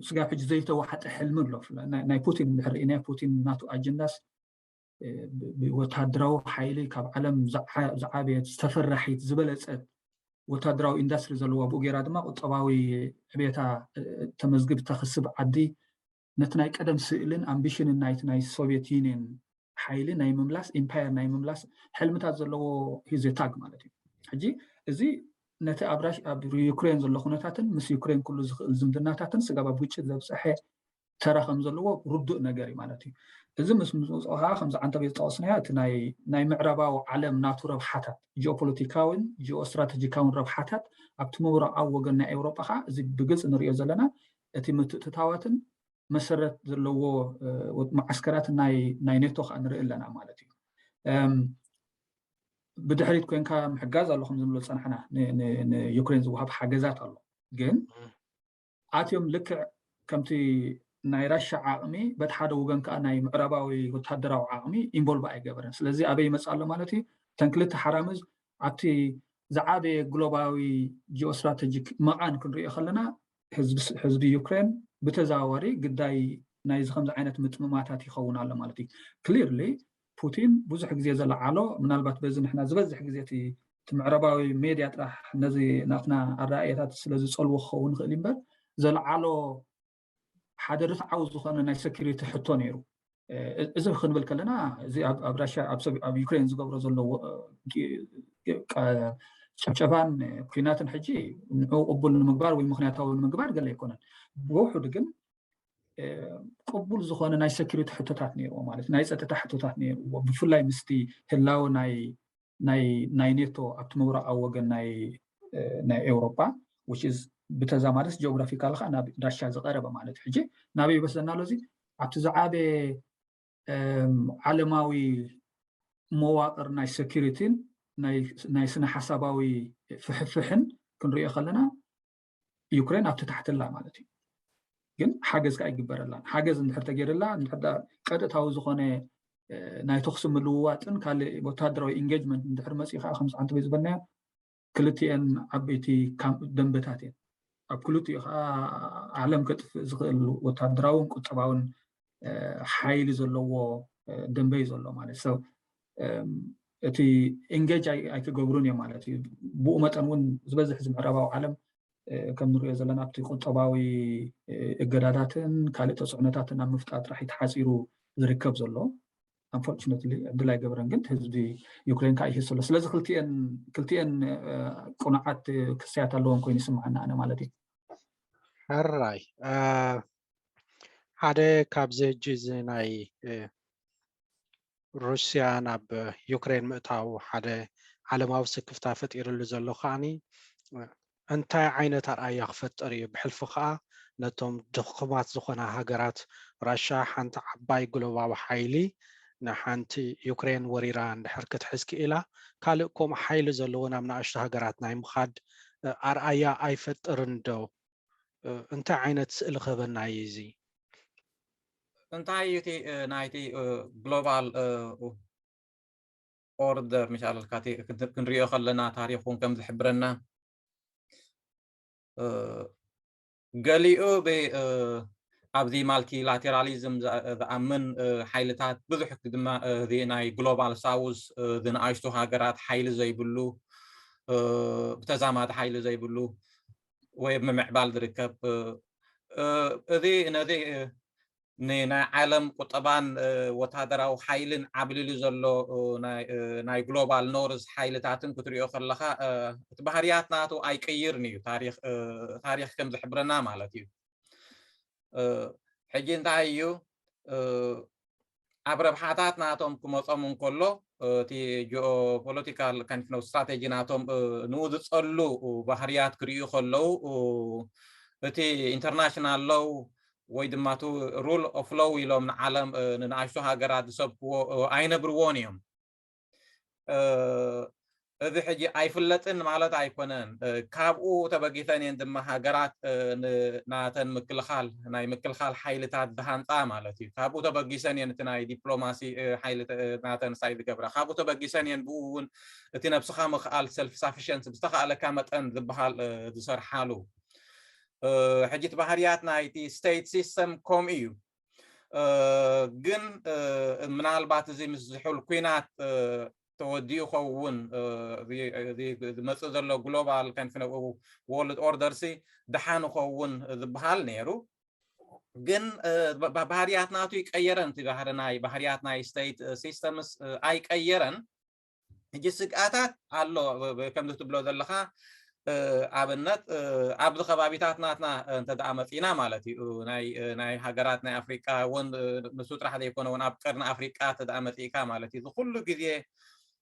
ስጋብ ሕጂ ዘይተዋሓጠ ሕልሚ ኣሎ። ናይ ፑቲን እንድሕር ርኢናዮ ፑቲን ናቱ ኣጀንዳስ ብወታደራዊ ሓይሊ ካብ ዓለም ዝዓበየት ዝተፈራሒት ዝበለፀት ወታደራዊ ኢንዳስትሪ ዘለዋ ብኡ ገይራ ድማ ቁጠባዊ ዕቤታ ተመዝግብ ተኽስብ ዓዲ ነቲ ናይ ቀደም ስእልን ኣምቢሽንን ናይቲ ናይ ሶቪየት ዩኒየን ሓይሊ ናይ ምምላስ ኢምፓየር ናይ ምምላስ ሕልምታት ዘለዎ ሂዘ ታግ ማለት እዩ። ሕጂ እዚ ነቲ ኣብ ዩክሬን ዘሎ ኩነታትን ምስ ዩክሬን ኩሉ ዝኽእል ዝምድናታትን ስጋብ ኣብ ግጭት ዘብፀሐ ተራ ከም ዘለዎ ርዱእ ነገር እዩ ማለት እዩ። እዚ ምስ ምፅኦ ከዓ ከምዚ ዓንተብ ዝጠቐስናዮ እቲ ናይ ምዕራባዊ ዓለም ናቱ ረብሓታት ጂኦፖለቲካዊን ጂኦስትራተጂካዊን ረብሓታት ኣብቲ ምብራቃዊ ወገን ናይ ኤውሮጳ ከዓ እዚ ብግልፂ ንሪኦ ዘለና እቲ ምትእትታዋትን መሰረት ዘለዎ መዓስከራት ናይ ኔቶ ከዓ ንርኢ ኣለና ማለት እዩ። ብድሕሪት ኮንካ ምሕጋዝ ኣሎ ከም ዝንብሎ ዝፀናሕና ንዩክሬን ዝወሃብ ሓገዛት ኣሎ ግን ኣትዮም ልክዕ ከምቲ ናይ ራሻ ዓቕሚ በቲ ሓደ ወገን ከዓ ናይ ምዕራባዊ ወታደራዊ ዓቕሚ ኢንቮልቭ ኣይገበረን። ስለዚ ኣበይ ይመፅእ ኣሎ ማለት እዩ? እተን ክልተ ሓራምዝ ኣብቲ ዝዓበየ ግሎባዊ ጂኦስትራተጂክ መቓን ክንሪኦ ከለና ህዝቢ ዩክሬን ብተዘዋዋሪ ግዳይ ናይዚ ከምዚ ዓይነት ምጥምማታት ይኸውን ኣሎ ማለት እዩ። ክሊርሊ ፑቲን ብዙሕ ግዜ ዘለዓሎ ምናልባት በዚ ንሕና ዝበዝሕ ግዜ እቲ ምዕራባዊ ሜድያ ጥራሕ ነዚ ናትና ኣረኣእያታት ስለ ዝፀልዎ ክኸውን ይኽእል እምበር ዘለዓሎ ሓደ ርትዓዊ ዝኾነ ናይ ሰኪሪቲ ሕቶ ነይሩ። እዚ ክንብል ከለና እዚ ኣብ ራሽያ ኣብ ዩክሬን ዝገብሮ ዘሎ ጭብጨባን ኩናትን ሕጂ ንዑ ቅቡል ንምግባር ወይ ምክንያታዊ ንምግባር ገለ ኣይኮነን። ብውሑድ ግን ቅቡል ዝኾነ ናይ ሰኪሪቲ ሕቶታት ነይርዎ ማለት ናይ ፀጥታ ሕቶታት ነይርዎ ብፍላይ ምስቲ ህላወ ናይ ናይ ናይ ኔቶ ኣብቲ ምብራቃዊ ወገን ናይ ናይ ኤውሮጳ which is ብተዛማድስ ጂኦግራፊካል ከዓ ናብ ራሽያ ዝቀረበ ማለት እዩ። ሕጂ ናበይ ይወስደና ኣሎ እዚ ኣብቲ ዝዓበየ ዓለማዊ መዋቅር ናይ ሰኪሪቲን ናይ ስነ ሓሳባዊ ፍሕፍሕን ክንሪኦ ከለና ዩክሬን ኣብቲ ታሕትላ ማለት እዩ። ግን ሓገዝ ከዓ ይግበረላን ሓገዝ እንድሕር ተገይርላ እንድሕር ቀጥታዊ ዝኾነ ናይ ተኩሲ ምልውዋጥን ካልእ ወታደራዊ ኢንጌጅመንት እንድሕር መፂኡ ከዓ ከምዚ ዓንተበይ ዝበልናዮ ክልቲኤን ዓበይቲ ደንበታት እየን። ኣብ ክልቲኡ ከዓ ዓለም ከጥፍእ ዝኽእል ወታደራውን ቁጠባውን ሓይሊ ዘለዎ ደንበ እዩ ዘሎ ማለት ሰብ እቲ ኢንጌጅ ኣይክገብሩን እዮም ማለት እዩ። ብኡ መጠን እውን ዝበዝሕ እዚ ምዕራባዊ ዓለም ከም ንሪኦ ዘለና ኣብቲ ቁጠባዊ እገዳታትን ካልእ ተፅዕኖታትን ኣብ ምፍጣር ጥራሕ ተሓፂሩ ዝርከብ ዘሎ unfortunately ዕድል ኣይገበረን ግን ህዝቢ ዩክሬን ከዓ ይህስ ኣሎ። ስለዚ ክልቲኤን ክልቲኤን ቁኑዓት ክስያት ኣለዎም ኮይኑ ይስምዓና ኣነ ማለት እዩ። ሕራይ ሓደ ካብዚ ሕጂ እዚ ናይ ሩስያ ናብ ዩክሬን ምእታው ሓደ ዓለማዊ ስክፍታ ፈጢርሉ ዘሎ ከዓኒ እንታይ ዓይነት ኣርኣያ ክፈጥር እዩ? ብሕልፊ ከዓ ነቶም ድኹማት ዝኾና ሃገራት ራሻ ሓንቲ ዓባይ ግሎባዊ ሓይሊ ንሓንቲ ዩክሬን ወሪራ እንድሕር ክትሕዝ ክኢላ ካልእ ከምኡ ሓይሊ ዘለዎ ናብ ንኣሽቱ ሃገራት ናይ ምኻድ ኣርኣያ ኣይፈጥርን ዶ? እንታይ ዓይነት ስእሊ ክህበና እዩ እዚ? እንታይ እዩ እቲ ናይቲ ግሎባል ኦርደር ምሻለልካ ክንሪኦ ከለና ታሪክ እውን ከም ዝሕብረና ገሊኡ ኣብዚ ማልቲላቴራሊዝም ዝኣምን ሓይልታት ብዙሕ ድማ እዚ ናይ ግሎባል ሳውዝ ዝንኣሽቱ ሃገራት ሓይሊ ዘይብሉ ብተዛማዲ ሓይሊ ዘይብሉ ወይ ምምዕባል ዝርከብ እዚ ነዚ ናይ ዓለም ቁጠባን ወታደራዊ ሓይልን ዓብሊሉ ዘሎ ናይ ግሎባል ኖርዝ ሓይልታትን ክትሪኦ ከለካ እቲ ባህርያት ናቱ ኣይቅይርን እዩ። ታሪክ ከም ዝሕብረና ማለት እዩ። ሕጂ እንታይ እዩ ኣብ ረብሓታት ናቶም ክመጾም እንከሎ እቲ ጂኦፖለቲካል ካንፍኖ ስትራቴጂ ናቶም ንኡ ዝጸሉ ባህርያት ክርእዩ ከለዉ እቲ ኢንተርናሽናል ሎው ወይ ድማ ቱ ሩል ኦፍ ሎው ኢሎም ንዓለም ንንኣሽቱ ሃገራት ዝሰብክዎ ኣይነብርዎን እዮም። እዚ ሕጂ ኣይፍለጥን ማለት ኣይኮነን። ካብኡ ተበጊሰን እየን ድማ ሃገራት ናተን ምክልኻል ናይ ምክልኻል ሓይልታት ዝሃንፃ ማለት እዩ። ካብኡ ተበጊሰን እየን እቲ ናይ ዲፕሎማሲ ሓይሊ ናተን ሳይ ዝገብራ። ካብኡ ተበጊሰን እየን ብኡ እውን እቲ ነብስኻ ምኽኣል ሰልፍ ሳፊሽንስ ብዝተኻእለካ መጠን ዝበሃል ዝሰርሓሉ። ሕጂ እቲ ባህርያት ናይቲ ስቴት ሲስተም ከምኡ እዩ። ግን ምናልባት እዚ ምስ ዝሑል ኩናት ተወዲኡ ኸውን ዝመፅእ ዘሎ ግሎባል ከንፍነ ወርልድ ኦርደር ሲ ደሓን ኸውን ዝበሃል ነይሩ። ግን ባህርያት ናቱ ይቀየረን እቲ ባህሪ ናይ ባህርያት ናይ ስቴት ሲስተምስ ኣይቀየረን። ሕጂ ስግኣታት ኣሎ ከምዚ ትብሎ ዘለካ ኣብነት ኣብዚ ከባቢታት ናትና እንተ ደኣ መፂና ማለት እዩ ናይ ሃገራት ናይ ኣፍሪቃ እውን ንሱ ጥራሕ ዘይኮነ እውን ኣብ ቀርኒ ኣፍሪቃ እንተ ደኣ መፂእካ ማለት እዩ እዚ ኩሉ ግዜ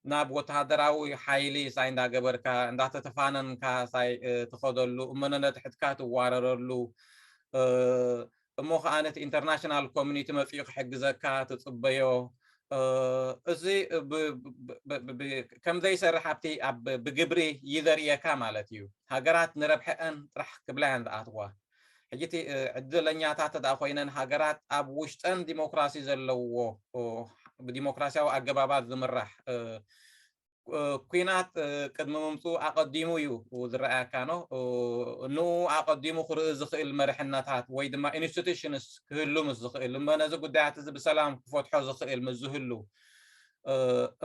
ናብ ወተሃደራዊ ሓይሊ ሳይ እንዳገበርካ እንዳተተፋነንካ ሳይ ትኸደሉ እመነ ነትሕትካ ትዋረረሉ እሞ ከዓ ነቲ ኢንተርናሽናል ኮሚኒቲ መፂኡ ክሕግዘካ ትፅበዮ እዚ ከም ዘይሰርሕ ኣብቲ ብግብሪ ይዘርእየካ ማለት እዩ። ሃገራት ንረብሐአን ጥራሕ ክብላ እየን ዝኣትዋ። ሕጂ እቲ ዕድለኛታት ተደኣ ኮይነን ሃገራት ኣብ ውሽጠን ዲሞክራሲ ዘለዎ ብዲሞክራሲያዊ ኣገባባት ዝምራሕ ኩናት ቅድሚ ምምፅኡ ኣቐዲሙ እዩ ዝረኣየካ ኖ ንኡ ኣቐዲሙ ክርኢ ዝኽእል መርሕነታት ወይ ድማ ኢንስቲቱሽንስ ክህሉ ምስ ዝኽእል እሞ ነዚ ጉዳያት እዚ ብሰላም ክፈትሖ ዝኽእል ምስ ዝህሉ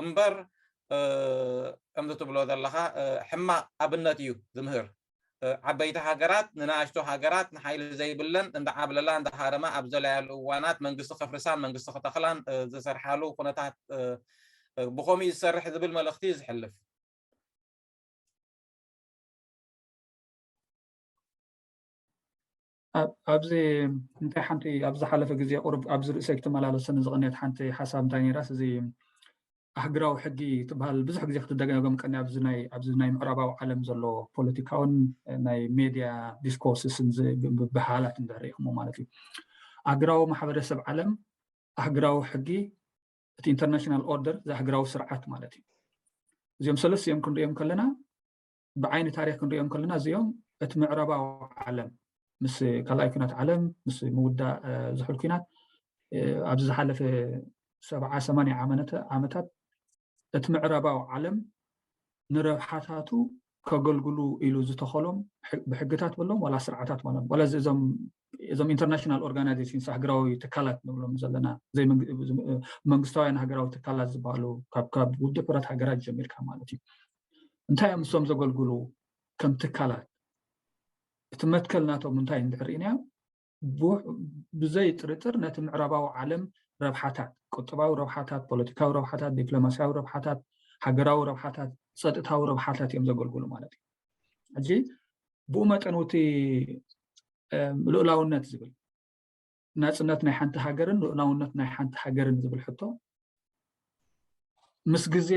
እምበር ከምዚ ትብሎ ዘለኻ ሕማቕ ኣብነት እዩ ዝምህር። ዓበይቲ ሃገራት ንናእሽቱ ሃገራት ንሓይሊ ዘይብለን እንዳዓብለላ እንዳሃረማ ኣብ ዘለያሉ እዋናት መንግስቲ ከፍርሳን መንግስቲ ክተኽላን ዝሰርሓሉ ኩነታት ብኸምኡ ዝሰርሕ ዝብል መልእኽቲ እዩ ዝሕልፍ። ኣብዚ እንታይ ሓንቲ ኣብ ዝሓለፈ ግዜ ቁሩብ ኣብዚ ርእሰይ ክትመላለሰኒ ዝቐንየት ሓንቲ ሓሳብ እንታይ ነይራስ እዚ ኣህግራዊ ሕጊ ትበሃል ብዙሕ ግዜ ክትደጋገም ቀኒ ኣብዚ ናይ ኣብዚ ናይ ምዕራባዊ ዓለም ዘሎ ፖለቲካውን ናይ ሜድያ ዲስኮርስስን ብሃላት እንድሕር ኢኹሞ ማለት እዩ ኣህግራዊ ማሕበረሰብ ዓለም ኣህግራዊ ሕጊ እቲ ኢንተርናሽናል ኦርደር እዚ ኣህግራዊ ስርዓት ማለት እዩ እዚኦም ሰለስቲኦም ክንሪኦም ከለና ብዓይኒ ታሪክ ክንሪኦም ከለና እዚኦም እቲ ምዕራባዊ ዓለም ምስ ካልኣይ ኩናት ዓለም ምስ ምውዳእ ዝሑል ኩናት ኣብዚ ዝሓለፈ ሰብዓ ሰማንያ ዓመታት እቲ ምዕራባዊ ዓለም ንረብሓታቱ ከገልግሉ ኢሉ ዝተኸሎም ብሕግታት በሎም ዋላ ስርዓታት በሎም ዋላ እዞም ኢንተርናሽናል ኦርጋናይዜሽንስ ሃገራዊ ትካላት ንብሎም ዘለና መንግስታውያን ሃገራዊ ትካላት ዝበሃሉ ካብ ውድብ ሕብረት ሃገራት ጀሚርካ ማለት እዩ እንታይ እዮም እሶም ዘገልግሉ ከም ትካላት እቲ መትከል ናቶም እንታይ እንድሕር ኢና ብዘይ ጥርጥር ነቲ ምዕራባዊ ዓለም ረብሓታት ቁጠባዊ ረብሓታት ፖለቲካዊ ረብሓታት ዲፕሎማሲያዊ ረብሓታት ሃገራዊ ረብሓታት ፀጥታዊ ረብሓታት እዮም ዘገልግሉ ማለት እዩ ሕጂ ብኡ መጠን ውቲ ልኡላውነት ዝብል ናፅነት ናይ ሓንቲ ሃገርን ልኡላውነት ናይ ሓንቲ ሃገርን ዝብል ሕቶ ምስ ግዜ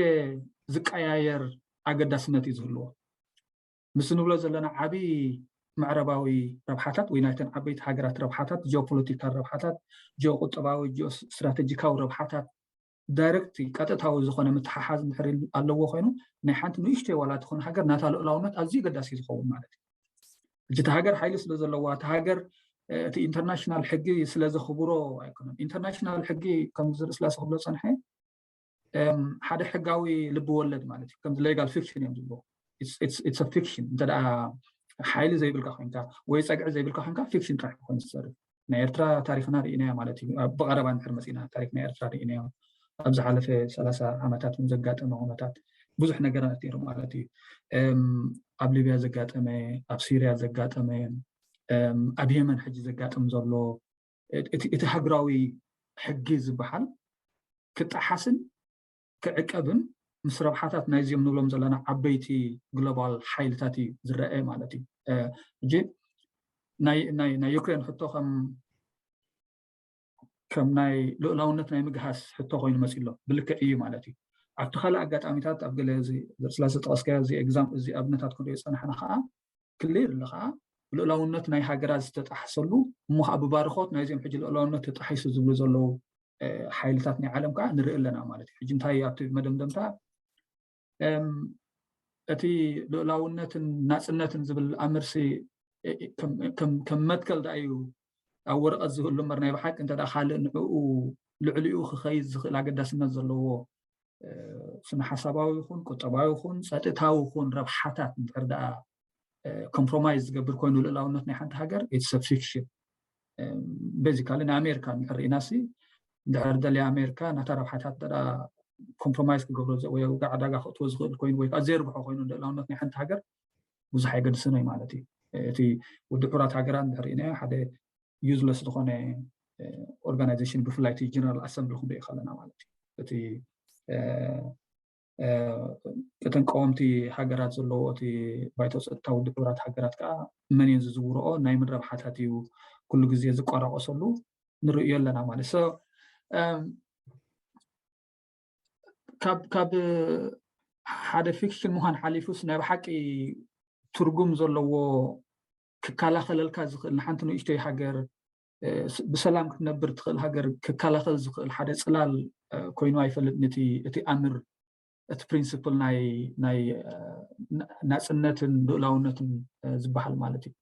ዝቀያየር ኣገዳስነት እዩ ዝህልዎ ምስ ንብሎ ዘለና ዓብዪ ምዕራባዊ ረብሓታት ወይ ናይተን ዓበይቲ ሃገራት ረብሓታት ጂኦፖለቲካል ረብሓታት ጂኦቁጠባዊ ጂኦስትራቴጂካዊ ረብሓታት ዳይረክት ቀጥታዊ ዝኾነ ምትሓሓዝ እንድሕር ኣለዎ ኮይኑ ናይ ሓንቲ ንእሽተይ ዋላ ትኾነ ሃገር ናታ ልኡላውነት ኣዝዩ ገዳሲ ዝኸውን ማለት እዩ ሕጂ እቲ ሃገር ሓይሊ ስለ ዘለዋ እቲ ሃገር እቲ ኢንተርናሽናል ሕጊ ስለ ዘኽብሮ ኣይኮነን ኢንተርናሽናል ሕጊ ከም ዝርኢ ስላሴ ክብሎ ፀንሐ ሓደ ሕጋዊ ልቢ ወለድ ማለት እዩ ከምዚ ሌጋል ፊክሽን እዮም ዝብልዎ ፊክሽን እንተ ሓይሊ ዘይብልካ ኮይንካ ወይ ፀግዒ ዘይብልካ ኮይንካ ፊክሽን ጥራሕ ኮይኑ ዝሰርፍ ናይ ኤርትራ ታሪኽና ርኢናዮ ማለት እዩ። ብቐረባ እንድሕር መፂና ታሪክ ናይ ኤርትራ ርኢናዮ። ኣብ ዝሓለፈ ሰላሳ ዓመታት እውን ዘጋጠመ ኩነታት ብዙሕ ነገራት ነይሩ ማለት እዩ። ኣብ ሊብያ ዘጋጠመ፣ ኣብ ሲርያ ዘጋጠመ፣ ኣብ የመን ሕጂ ዘጋጥም ዘሎ እቲ ሃገራዊ ሕጊ ዝበሃል ክጠሓስን ክዕቀብን ምስ ረብሓታት ናይዚኦም ንብሎም ዘለና ዓበይቲ ግሎባል ሓይልታት እዩ ዝረአ ማለት እዩ። ሕጂ ናይ ዩክሬን ሕቶ ከም ናይ ልኡላውነት ናይ ምግሃስ ሕቶ ኮይኑ መፂ ኣሎ። ብልክዕ እዩ ማለት እዩ። ኣብቲ ካልእ ኣጋጣሚታት ኣብ ገለ ስላሰ ጠቀስካዮ እዚ ኤግዛም እዚ ኣብነታት ክንሪኦ ዝፀናሕና ከዓ ክሌር ኣሎ ከዓ ልኡላውነት ናይ ሃገራት ዝተጣሕሰሉ እሞ ከዓ ብባርኮት ናይዚኦም ሕጂ ልኡላውነት ተጣሒሱ ዝብሉ ዘለዉ ሓይልታት ናይ ዓለም ከዓ ንርኢ ኣለና ማለት እዩ። ሕጂ እንታይ ኣብቲ መደምደምታ እቲ ልኡላውነትን ናፅነትን ዝብል ኣምርሲ ከም መትከል ዳ እዩ ኣብ ወረቐት ዝህሉ እምበር ናይ ብሓቂ እንተ ካልእ ንዕኡ ልዕሊኡ ክኸይድ ዝኽእል ኣገዳስነት ዘለዎ ስነ ሓሳባዊ ይኹን ቁጠባዊ ይኹን ፀጥታዊ ይኹን ረብሓታት እንድሕር ደኣ ኮምፕሮማይዝ ዝገብር ኮይኑ ልእላውነት ናይ ሓንቲ ሃገር it's a fiction። ቤዚካሊ ናይ ኣሜሪካ እንድሕር ርኢናሲ እንድሕር ደልያ ኣሜሪካ ናታ ረብሓታት ደኣ ኮምፕሮማይዝ ክገብሮ ወይ ዕዳጋ ክእትዎ ዝኽእል ኮይኑ ወይ ከዓ ዘየርብሖ ኮይኑ ልእላውነት ናይ ሓንቲ ሃገር ብዙሕ ኣይገድስን እዩ ማለት እዩ። እቲ ውድብ ሕቡራት ሃገራት እንድሕር ርኢናዮ ሓደ ዩዝለስ ዝኾነ ኦርጋናይዜሽን ብፍላይ እቲ ጀነራል ኣሰምብሊ ክንሪኦ ከለና ማለት እዩ። እቲ እተን ቀወምቲ ሃገራት ዘለዎ እቲ ባይቶ ፀጥታ ውድብ ሕቡራት ሃገራት ከዓ መን እየን ዝዝውርኦ ናይ ምን ረብሓታት እዩ ኩሉ ግዜ ዝቋራቆሰሉ ንርእዮ ኣለና ማለት so ካብ ሓደ ፊክሽን ምዃን ሓሊፉስ ናይ ብሓቂ ትርጉም ዘለዎ ክከላኸለልካ ዝኽእል ንሓንቲ ንእሽተይ ሃገር ብሰላም ክትነብር ትኽእል ሃገር ክከላኸል ዝኽእል ሓደ ፅላል ኮይኑ ኣይፈልጥን እቲ ኣምር እቲ ፕሪንስፕል ናይ ናፅነትን ልኡላውነትን ዝበሃል ማለት እዩ።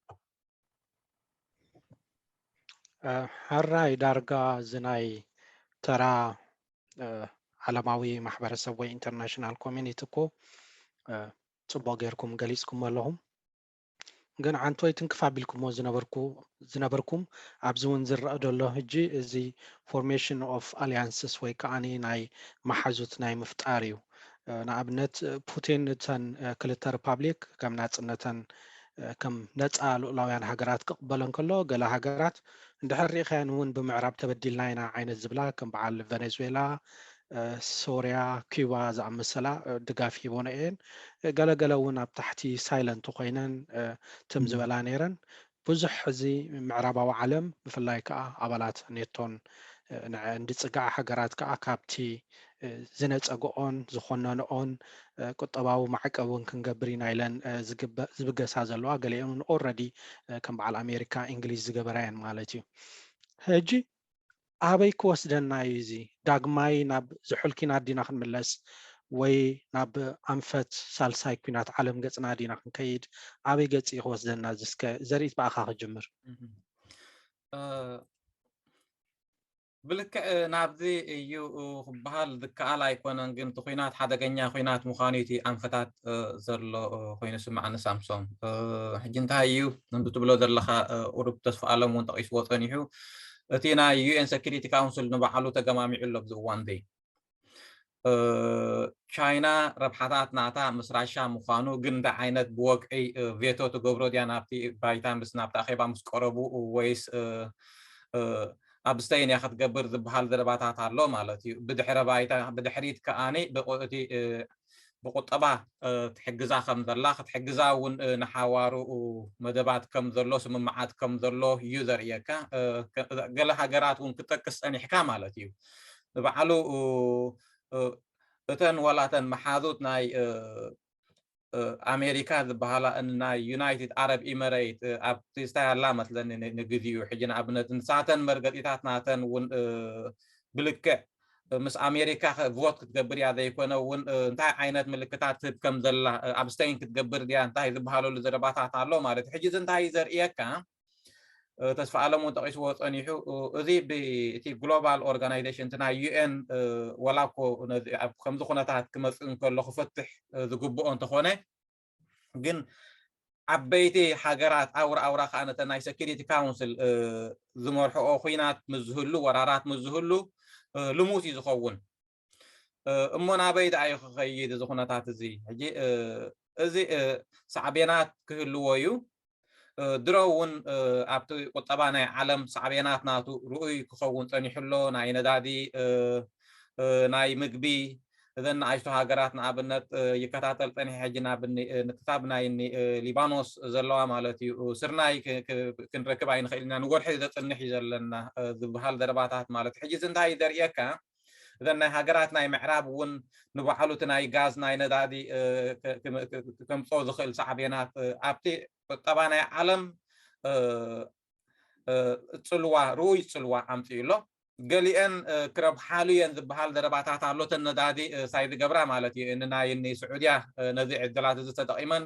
ሕራይ ዳርጋ እዚ ናይ ተራ ዓለማዊ ማሕበረሰብ ወይ ኢንተርናሽናል ኮሚኒቲ እኮ ፅቡቅ ጌርኩም ገሊፅኩም ኣለኹም። ግን ዓንቶይ ትንክፍ ኣቢልኩሞ ዝነበርኩም ኣብዚ እውን ዝረአ ዘሎ ሕጂ እዚ formation of alliances ወይ ከዓ ናይ መሓዙት ናይ ምፍጣር እዩ። ንኣብነት ፑቲን እተን ክልተ ሪፓብሊክ ከም ናፅነተን ከም ነፃ ልኡላውያን ሃገራት ክቕበለን ከሎ ገለ ሃገራት እንድሕር ሪኢኻየን እውን ብምዕራብ ተበዲልና ኢና ዓይነት ዝብላ ከም በዓል ቨነዙዌላ፣ ሶርያ፣ ኪባ ዝኣመሰላ ድጋፍ ሂቦነ እየን። ገለገለ እውን ኣብ ታሕቲ ሳይለንት ኮይነን ትም ዝበላ ነይረን። ብዙሕ እዚ ምዕራባዊ ዓለም ብፍላይ ከዓ ኣባላት ኔቶን እንድፅጋዓ ሃገራት ከዓ ካብቲ ዝነፀግኦን ዝኾነንኦን ቁጠባዊ ማዕቀብ እውን ክንገብር ኢና ኢለን ዝብገሳ ዘለዋ ገሊአን እውን ኦረዲ ከም በዓል ኣሜሪካ እንግሊዝ ዝገበራ እየን ማለት እዩ። ሕጂ ኣበይ ክወስደና እዩ እዚ? ዳግማይ ናብ ዝሑል ኪናት ዲና ክንምለስ ወይ ናብ ኣንፈት ሳልሳይ ኲናት ዓለም ገጽና ዲና ክንከይድ? ኣበይ ገጽ እዩ ክወስደና? እዚ እስከ ዘርኢት ብኣኻ ክጅምር። ብልክዕ ናብዚ እዩ ክበሃል ዝከኣል ኣይኮነን፣ ግን እቲ ኲናት ሓደገኛ ኲናት ምዃኑ እቲ ኣንፈታት ዘሎ ኮይኑ ስምዓኒ ሳምሶም። ሕጂ እንታይ እዩ ትብሎ ዘለኻ? ቁሩብ ተስፋ ኣለም እውን ጠቒስዎ ጸኒሑ። እቲ ናይ ዩ ኤን ሰኪሪቲ ካውንስል ንባዕሉ ተገማሚዑ ኣሎ ኣብዚ እዋን እዚ። ቻይና ረብሓታት ናታ ምስ ራሻ ምዃኑ ግን እንታይ ዓይነት ብወግዒ ቬቶ ትገብሮ ድያ ናብቲ ባይታ ምስ ናብቲ ኣኼባ ምስ ቀረቡ ወይስ ኣብ ስተይን እያ ክትገብር ዝበሃል ዘረባታት ኣሎ ማለት እዩ። ብድሕረ ባይታ ብድሕሪት ከኣኒ እቲ ብቁጠባ ትሕግዛ ከም ዘላ ክትሕግዛ እውን ንሓዋሩ መደባት ከም ዘሎ ስምምዓት ከም ዘሎ እዩ ዘርእየካ። ገለ ሃገራት እውን ክጠቅስ ጸኒሕካ ማለት እዩ። ንባዕሉ እተን ዋላተን መሓዙት ናይ ኣሜሪካ ዝበሃላ ናይ ዩናይትድ ኣረብ ኢመሬት ኣብ ትዝታይ ኣላ መስለኒ ንግዜኡ። ሕጂ ንኣብነት ንሳተን መርገፂታት ናተን እውን ብልክዕ ምስ ኣሜሪካ ቮት ክትገብር እያ ዘይኮነ እውን እንታይ ዓይነት ምልክታት ትህብ ከም ዘላ ኣብስተይን ክትገብር ድያ እንታይ ዝበሃለሉ ዘረባታት ኣሎ ማለት እዩ። ሕጂ እዚ እንታይ እዩ ዘርእየካ? ተስፋ ኣለም እውን ጠቂስዎ ፀኒሑ። እዚ ብእቲ ግሎባል ኦርጋናይዜሽን እቲ ናይ ዩኤን ዋላ እኮ ከምዚ ኩነታት ክመፅእ እንከሎ ክፈትሕ ዝግብኦ እንተኾነ ግን ዓበይቲ ሃገራት ኣውራ ኣውራ ከዓ ነተ ናይ ሰኪሪቲ ካውንስል ዝመርሕኦ ኩናት ምስ ዝህሉ፣ ወራራት ምስ ዝህሉ ልሙስ እዩ ዝኸውን። እሞ ናበይ ደኣ እዩ ክኸይድ እዚ ኩነታት እዚ? ሕጂ እዚ ሳዕቤናት ክህልዎ እዩ። ድሮ እውን ኣብቲ ቁጠባ ናይ ዓለም ሳዕቤናት ናቱ ርኡይ ክኸውን ጸኒሑ ኣሎ። ናይ ነዳዲ፣ ናይ ምግቢ፣ እዘን ንኣሽቱ ሃገራት ንኣብነት ይከታተል ጸኒሐ። ሕጂ ናብ ክሳብ ናይ ሊባኖስ ዘለዋ ማለት እዩ፣ ስርናይ ክንረክብ ኣይንኽእል ኢና፣ ንወርሒ ዘጽንሕ እዩ ዘለና ዝበሃል ዘረባታት ማለት እዩ። ሕጂ እዚ እንታይ እዩ ዘርእየካ? እዘን ናይ ሃገራት ናይ ምዕራብ እውን ንባዕሉ እቲ ናይ ጋዝ ናይ ነዳዲ ከምፅኦ ዝኽእል ሳዕቤናት ኣብቲ ቁጠባ ናይ ዓለም ፅልዋ፣ ርኡይ ፅልዋ ኣምፅኡ ኣሎ። ገሊአን ክረብሓሉ እየን ዝበሃል ዘረባታት ኣሎ። እተን ነዳዲ ሳይ ዝገብራ ማለት እዩ። ንናይ ስዑድያ ነዚ ዕድላት እዚ ተጠቒመን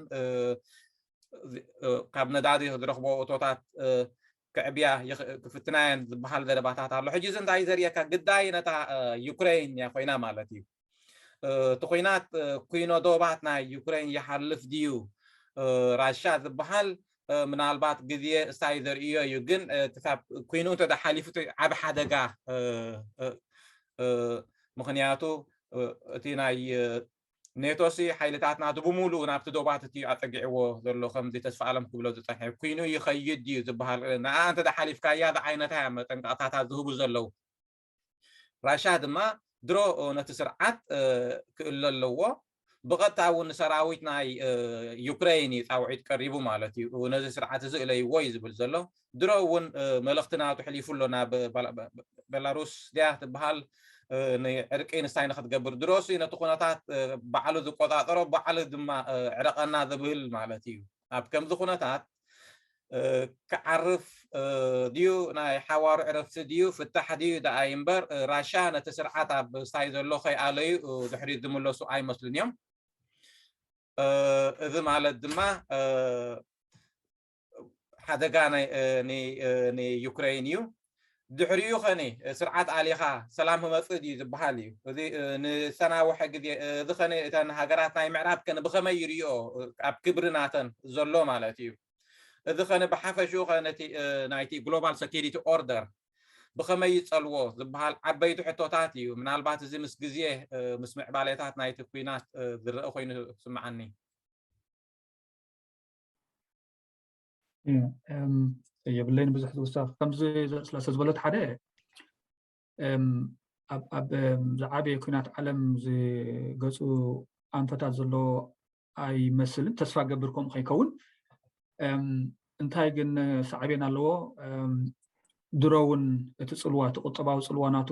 ካብ ነዳዲ ዝረኽቦ እቶታት ክዕብያ ክፍትና እየን ዝበሃል ዘረባታት ኣሎ። ሕጂ እዚ እንታይ ዘርእየካ? ግዳይ ነታ ዩክሬን እያ ኮይና ማለት እዩ። እቲ ኩናት ኩይኖ ዶባት ናይ ዩክሬን ይሓልፍ ድዩ ራሻ ዝበሃል ምናልባት ግዜ እስታይ ዘርእዮ እዩ። ግን ክሳብ ኩይኑ እንተ ሓሊፉ ዓብ ሓደጋ፣ ምክንያቱ እቲ ናይ ኔቶ ሲ ሓይልታት ናቱ ብምሉኡ ናብቲ ዶባት እቲ ኣፀጊዕዎ ዘሎ ከምዚ ተስፋ ኣለም ክብሎ ዝፀንሐ ኩይኑ ይኸይድ ድዩ ዝበሃል ንኣ እንተ ሓሊፍካያ ዝዓይነታ እዮም መጠንቀቕታታት ዝህቡ ዘለዉ። ራሻ ድማ ድሮ ነቲ ስርዓት ክእለ ኣለዎ። ብቐጥታ እውን ንሰራዊት ናይ ዩክሬን እዩ ፃውዒት ቀሪቡ ማለት እዩ። ነዚ ስርዓት እዚ እለይዎ እዩ ዝብል ዘሎ። ድሮ እውን መልእኽቲ ናቱ ሕሊፉ ኣሎ ናብ ቤላሩስ ድያ ትበሃል ንዕርቂ ንስታይ ንክትገብር። ድሮ ሲ ነቲ ኩነታት ባዕሉ ዝቆፃፀሮ ባዕሉ ድማ ዕረቀና ዝብል ማለት እዩ። ኣብ ከምዚ ኩነታት ክዓርፍ ድዩ ናይ ሓዋሩ ዕረፍቲ ድዩ ፍታሕ ድዩ ደኣ እምበር ራሻ ነቲ ስርዓት ኣብ ስታይ ዘሎ ከይኣለዩ ድሕሪት ዝምለሱ ኣይመስልን እዮም። እዚ ማለት ድማ ሓደጋ ንዩክሬን እዩ። ድሕሪኡ ኸኒ ስርዓት ኣሊኻ ሰላም ክመፅእ ድዩ ዝበሃል እዩ። እዚ ንሰናውሐ ግዜ እዚ ኸኒ እተን ሃገራት ናይ ምዕራብ ከን ብኸመይ ይርእዮ ኣብ ክብሪ ናተን ዘሎ ማለት እዩ። እዚ ኸኒ ብሓፈሽኡ ኸ ነቲ ናይቲ ግሎባል ሰኪሪቲ ኦርደር ብኸመይ ይፀልዎ ዝበሃል ዓበይቲ ሕቶታት እዩ። ምናልባት እዚ ምስ ግዜ ምስ ምዕባሌታት ናይቲ ኩናት ዝረአ ኮይኑ ስምዓኒ። የብለይን ብዙሕ ዝውሳኽ ከምዚ ዘስላሰ ዝበለት ሓደ ኣብ ዝዓበየ ኩናት ዓለም ዝገፁ ኣንፈታት ዘሎ ኣይመስልን። ተስፋ ገብር ከምኡ ከይከውን። እንታይ ግን ሳዕቤን ኣለዎ? ድሮ እውን እቲ ፅልዋ እቲ ቁጠባዊ ፅልዋ ናቱ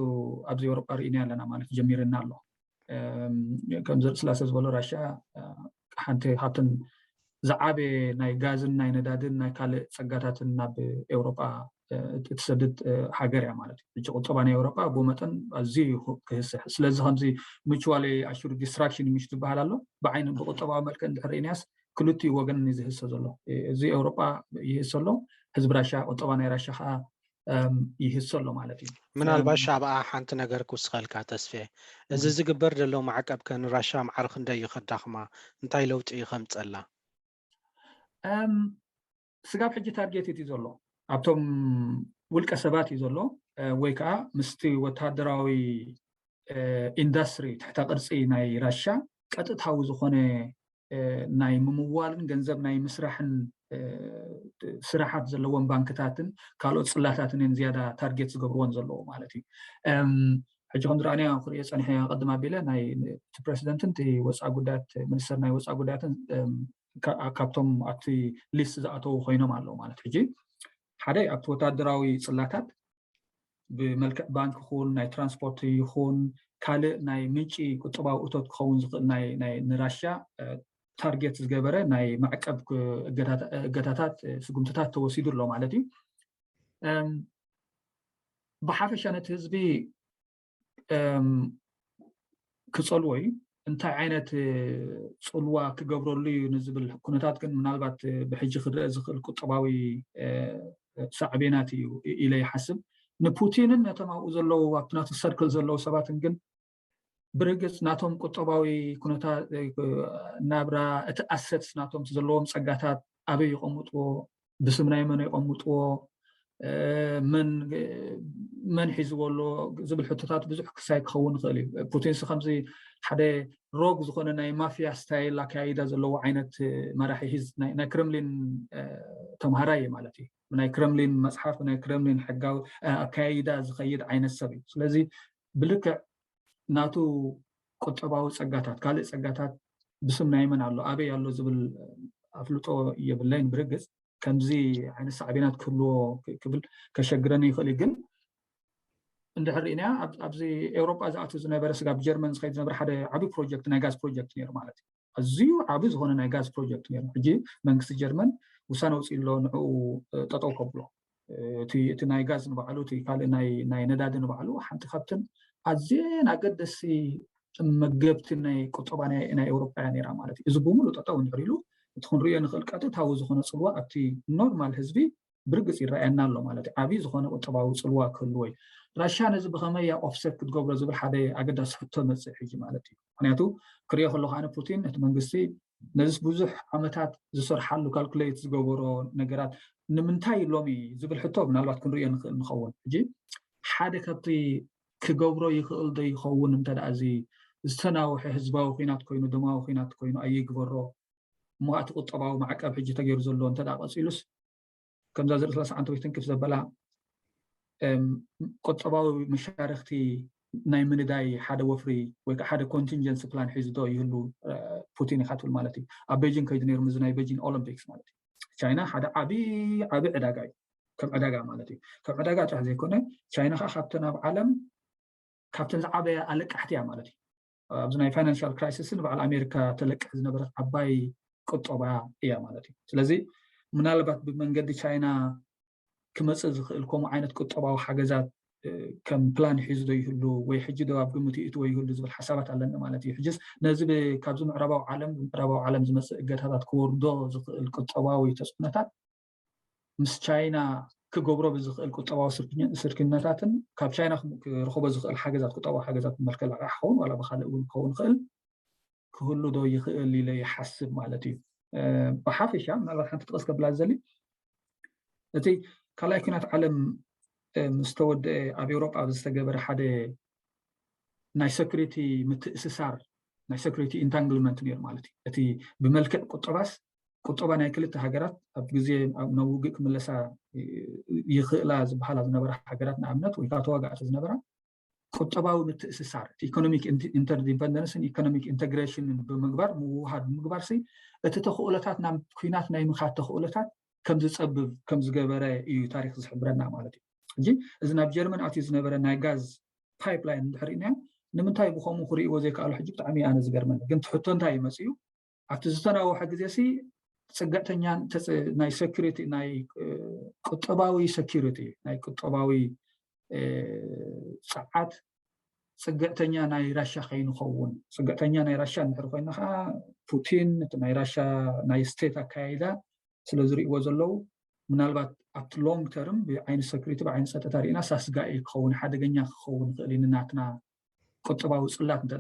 ኣብዚ ኤውሮጳ ርኢና ኣለና ማለት ጀሚርና ኣሎ። ከም ዘርእስላሰ ዝበሎ ራሽያ ሓንቲ ካብተን ዝዓበየ ናይ ጋዝን ናይ ነዳድን ናይ ካልእ ፀጋታትን ናብ ኤውሮጳ እትሰድድ ሃገር እያ ማለት እዩ። ሕጂ ቁጠባ ናይ ኤውሮጳ ብመጠን ኣዝዩ ክህስሕ። ስለዚ ከምዚ ሙቹዋሊ ኣሹር ዲስትራክሽን ምሽ ዝበሃል ኣሎ። ብዓይኒ ብቁጠባዊ መልክዕ እንድሕር ርኢናያስ ክልቲኡ ወገን እዩ ዝህሰ ዘሎ። እዚ ኤውሮጳ ይህሰ ኣሎ፣ ህዝቢ ራሻ፣ ቁጠባ ናይ ራሻ ከዓ ይህሰ ኣሎ ማለት እዩ። ምናልባሽ ኣብኣ ሓንቲ ነገር ክውስኸልካ ተስፌ፣ እዚ ዝግበር ዘሎ ማዕቀብ ከ ንራሻ ማዕረ ክንደይ እዩ ከዳኽማ? እንታይ ለውጢ እዩ ከምፀላ? ስጋብ ሕጂ ታርጌት እዩ ዘሎ፣ ኣብቶም ውልቀ ሰባት እዩ ዘሎ፣ ወይ ከዓ ምስቲ ወታደራዊ ኢንዳስትሪ ትሕተ ቅርፂ ናይ ራሻ ቀጥታዊ ዝኾነ ናይ ምምዋልን ገንዘብ ናይ ምስራሕን ስራሓት ዘለዎም ባንክታትን ካልኦት ፅላታትን እዮም ዝያዳ ታርጌት ዝገብርዎን ዘለዎ ማለት እዩ። ሕጂ ከም ዝረኣናዮ ክሪኦ ፀኒሐ ቅድም ኣቢለ ናይ እቲ ፕሬዚደንትን እቲ ወፃኢ ጉዳያት ሚኒስተር ናይ ወፃኢ ጉዳያትን ካብቶም ኣብቲ ሊስት ዝኣተዉ ኮይኖም ኣለዉ ማለት ሕጂ ሓደ ኣብቲ ወታደራዊ ፅላታት ብመልክዕ ባንክ ይኹን ናይ ትራንስፖርት ይኹን ካልእ ናይ ምንጪ ቁጠባዊ እቶት ክኸውን ዝኽእል ናይ ንራሽያ ታርጌት ዝገበረ ናይ ማዕቀብ እገታታት ስጉምትታት ተወሲዱ ኣሎ ማለት እዩ። ብሓፈሻ ነቲ ህዝቢ ክፀልዎ እዩ። እንታይ ዓይነት ፅልዋ ክገብረሉ እዩ ንዝብል ኩነታት ግን ምናልባት ብሕጂ ክረአ ዝኽእል ቁጠባዊ ሳዕቤናት እዩ ኢለ ይሓስብ። ንፑቲንን ነቶም ኣብኡ ዘለዉ ኣብቲ ናቱ ሰርክል ዘለዉ ሰባትን ግን ብርግፅ ናቶም ቁጠባዊ ኩነታት ናብራ እቲ ኣሰትስ ናቶም ዘለዎም ፀጋታት ኣበይ ይቐምጥዎ፣ ብስም ናይ መን ይቐምጥዎ፣ መን መን ሒዝዎ ኣሎ ዝብል ሕቶታት ብዙሕ ክሳይ ክኸውን ይኽእል እዩ። ፑቲንስ ከምዚ ሓደ ሮግ ዝኾነ ናይ ማፊያ ስታይል ኣካያይዳ ዘለዎ ዓይነት መራሒ ሒዝ ናይ ክረምሊን ተምሃራይ ማለት እዩ። ናይ ክረምሊን መፅሓፍ ናይ ክረምሊን ሕጋዊ ኣካያይዳ ዝኸይድ ዓይነት ሰብ እዩ። ስለዚ ብልክዕ ናቱ ቁጠባዊ ፀጋታት ካልእ ፀጋታት ብስም ናይ መን ኣሎ ኣበይ ኣሎ ዝብል ኣፍልጦ የብለይን። ብርግፅ ከምዚ ዓይነት ሳዕቤናት ክህልዎ ክብል ከሸግረኒ ይኽእል እዩ። ግን እንድሕር ርኢና ኣብዚ ኤውሮጳ ዝኣቱ ዝነበረ ስጋብ ጀርመን ዝኸይድ ዝነበረ ሓደ ዓብዪ ፕሮጀክት ናይ ጋዝ ፕሮጀክት ነይሩ ማለት እዩ። ኣዝዩ ዓብዪ ዝኾነ ናይ ጋዝ ፕሮጀክት ነይሩ። ሕጂ መንግስቲ ጀርመን ውሳነ ኣውፂኡ ኣሎ ንዕኡ ጠጠው ከብሎ። እቲ ናይ ጋዝ ንባዕሉ እቲ ካልእ ናይ ነዳዲ ንባዕሉ ሓንቲ ካብትን ኣዝየን ኣገደስቲ መገብቲ ናይ ቁጠባ ናይ ኤውሮጳ እያ ነይራ ማለት እዩ። እዚ ብምሉእ ጠጠው እንድሕር ኢሉ እቲ ክንሪኦ ንኽእል ቀጥታዊ ዝኾነ ፅልዋ ኣብቲ ኖርማል ህዝቢ ብርግፅ ይረኣየና ኣሎ ማለት እዩ። ዓብዪ ዝኾነ ቁጠባዊ ፅልዋ ክህልዎ እዩ። ራሻ ነዚ ብኸመይ እያ ኦፍሰት ክትገብሮ ዝብል ሓደ ኣገዳሲ ሕቶ መፅእ ሕጂ ማለት እዩ። ምክንያቱ ክሪኦ ከለኹ ኣነ ፑቲን እቲ መንግስቲ ነዚስ ብዙሕ ዓመታት ዝሰርሓሉ ካልኩሌት ዝገበሮ ነገራት ንምንታይ ሎሚ ዝብል ሕቶ ምናልባት ክንሪኦ ንኽእል ንኸውን። ሕጂ ሓደ ካብቲ ክገብሮ ይኽእል ዶ ይኸውን እንተ ደኣ እዚ ዝተናውሐ ህዝባዊ ኲናት ኮይኑ ደማዊ ኲናት ኮይኑ ኣይግበሮ እሞ እቲ ቁጠባዊ ማዕቀብ ሕጂ ተገይሩ ዘሎ እንተ ደኣ ቀፂሉስ ከምዛ ዝርኢ ሰላሳ ዓንተ ወይ ትንክፍ ዘበላ ቁጠባዊ መሻርክቲ ናይ ምንዳይ ሓደ ወፍሪ ወይ ከዓ ሓደ ኮንቲንጀንሲ ፕላን ሒዙ ዶ ይህሉ ፑቲን ኢካ ትብል ማለት እዩ። ኣብ ቤጂን ከይዱ ነይሩ ምዚ ናይ ቤጂን ኦሎምፒክስ ማለት እዩ። ቻይና ሓደ ዓቢ ዓቢ ዕዳጋ እዩ። ከም ዕዳጋ ማለት እዩ። ከም ዕዳጋ ጥራሕ ዘይኮነ ቻይና ከዓ ካብተን ኣብ ዓለም ካብተን ዝዓበያ ኣለቃሕቲ እያ ማለት እዩ። ኣብዚ ናይ ፋይናንሻል ክራይሲስ ንበዓል ኣሜሪካ ተለቅሕ ዝነበረት ዓባይ ቁጠባ እያ ማለት እዩ። ስለዚ ምናልባት ብመንገዲ ቻይና ክመፅእ ዝኽእል ከምኡ ዓይነት ቁጠባዊ ሓገዛት ከም ፕላን ሒዙ ዶ ይህሉ ወይ ሕጂ ዶ ኣብ ግምት ይእትዎ ይህሉ ዝብል ሓሳባት ኣለኒ ማለት እዩ። ሕጅስ ነዚ ካብዚ ምዕራባዊ ዓለም ብምዕራባዊ ዓለም ዝመፅእ እገታታት ክወርዶ ዝኽእል ቁጠባዊ ተፅዕኖታት ምስ ቻይና ክገብሮ ብዝኽእል ቁጠባዊ ስርክነታትን ካብ ቻይና ክረኽቦ ዝኽእል ሓገዛት ቁጠባዊ ሓገዛት ብመልክዕ ልቓሕ ክኸውን ዋላ ብካልእ እውን ክኸውን ይኽእል ክህሉ ዶ ይኽእል ኢለ ይሓስብ ማለት እዩ። ብሓፈሻ ምናልባት ሓንቲ ጥቕስ ከብላ ዝደሊ እቲ ካልኣይ ኩናት ዓለም ምስ ተወደአ ኣብ ኤውሮጳ ዝተገበረ ሓደ ናይ ሰኩሪቲ ምትእስሳር ናይ ሰኩሪቲ ኢንታንግልመንት ነይሩ ማለት እዩ። እቲ ብመልክዕ ቁጠባስ ቁጠባ ናይ ክልተ ሃገራት ኣብ ግዜ ናብ ውግእ ክምለሳ ይኽእላ ዝበሃላ ዝነበራ ሃገራት ንኣብነት ወይ ከዓ ተዋጋእቲ ዝነበራ ቁጠባዊ ምትእስሳር ኢኮኖሚክ ኢንተርዲፐንደንስን ኢኮኖሚክ ኢንተግሬሽንን ብምግባር ምውሃድ ብምግባር ሲ እቲ ተኽእሎታት ናብ ኩናት ናይ ምኻድ ተኽእሎታት ከም ዝፀብብ ከም ዝገበረ እዩ ታሪክ ዝሕብረና ማለት እዩ። ሕጂ እዚ ናብ ጀርመን ኣትዩ ዝነበረ ናይ ጋዝ ፓይፕላይን እንድሕር ኢና ንምንታይ ብከምኡ ክርእይዎ ዘይከኣሉ ሕጂ ብጣዕሚ ኣነ ዝገርመኒ ግን ትሕቶ እንታይ ይመፅእ እዩ ኣብቲ ዝተናወሐ ግዜ ሲ ፅግዕተኛ ናይ ሰኪሪቲ ናይ ቁጠባዊ ሰኪሪቲ ናይ ቁጠባዊ ፀዓት ፅግዕተኛ ናይ ራሻ ከይንኸውን ፅግዕተኛ ናይ ራሻ እንድሕር ኮይና ከዓ ፑቲን እቲ ናይ ራሻ ናይ ስቴት ኣካያይዳ ስለ ዝርእዎ ዘለዉ ምናልባት ኣብቲ ሎንግ ተርም ብዓይኒ ሰኩሪቲ ብዓይኒ ፀጥታ ርኢና ሳስጋኢ ክኸውን ሓደገኛ ክኸውን ይኽእል እዩ ንናትና ቁጠባዊ ፅላት እንተ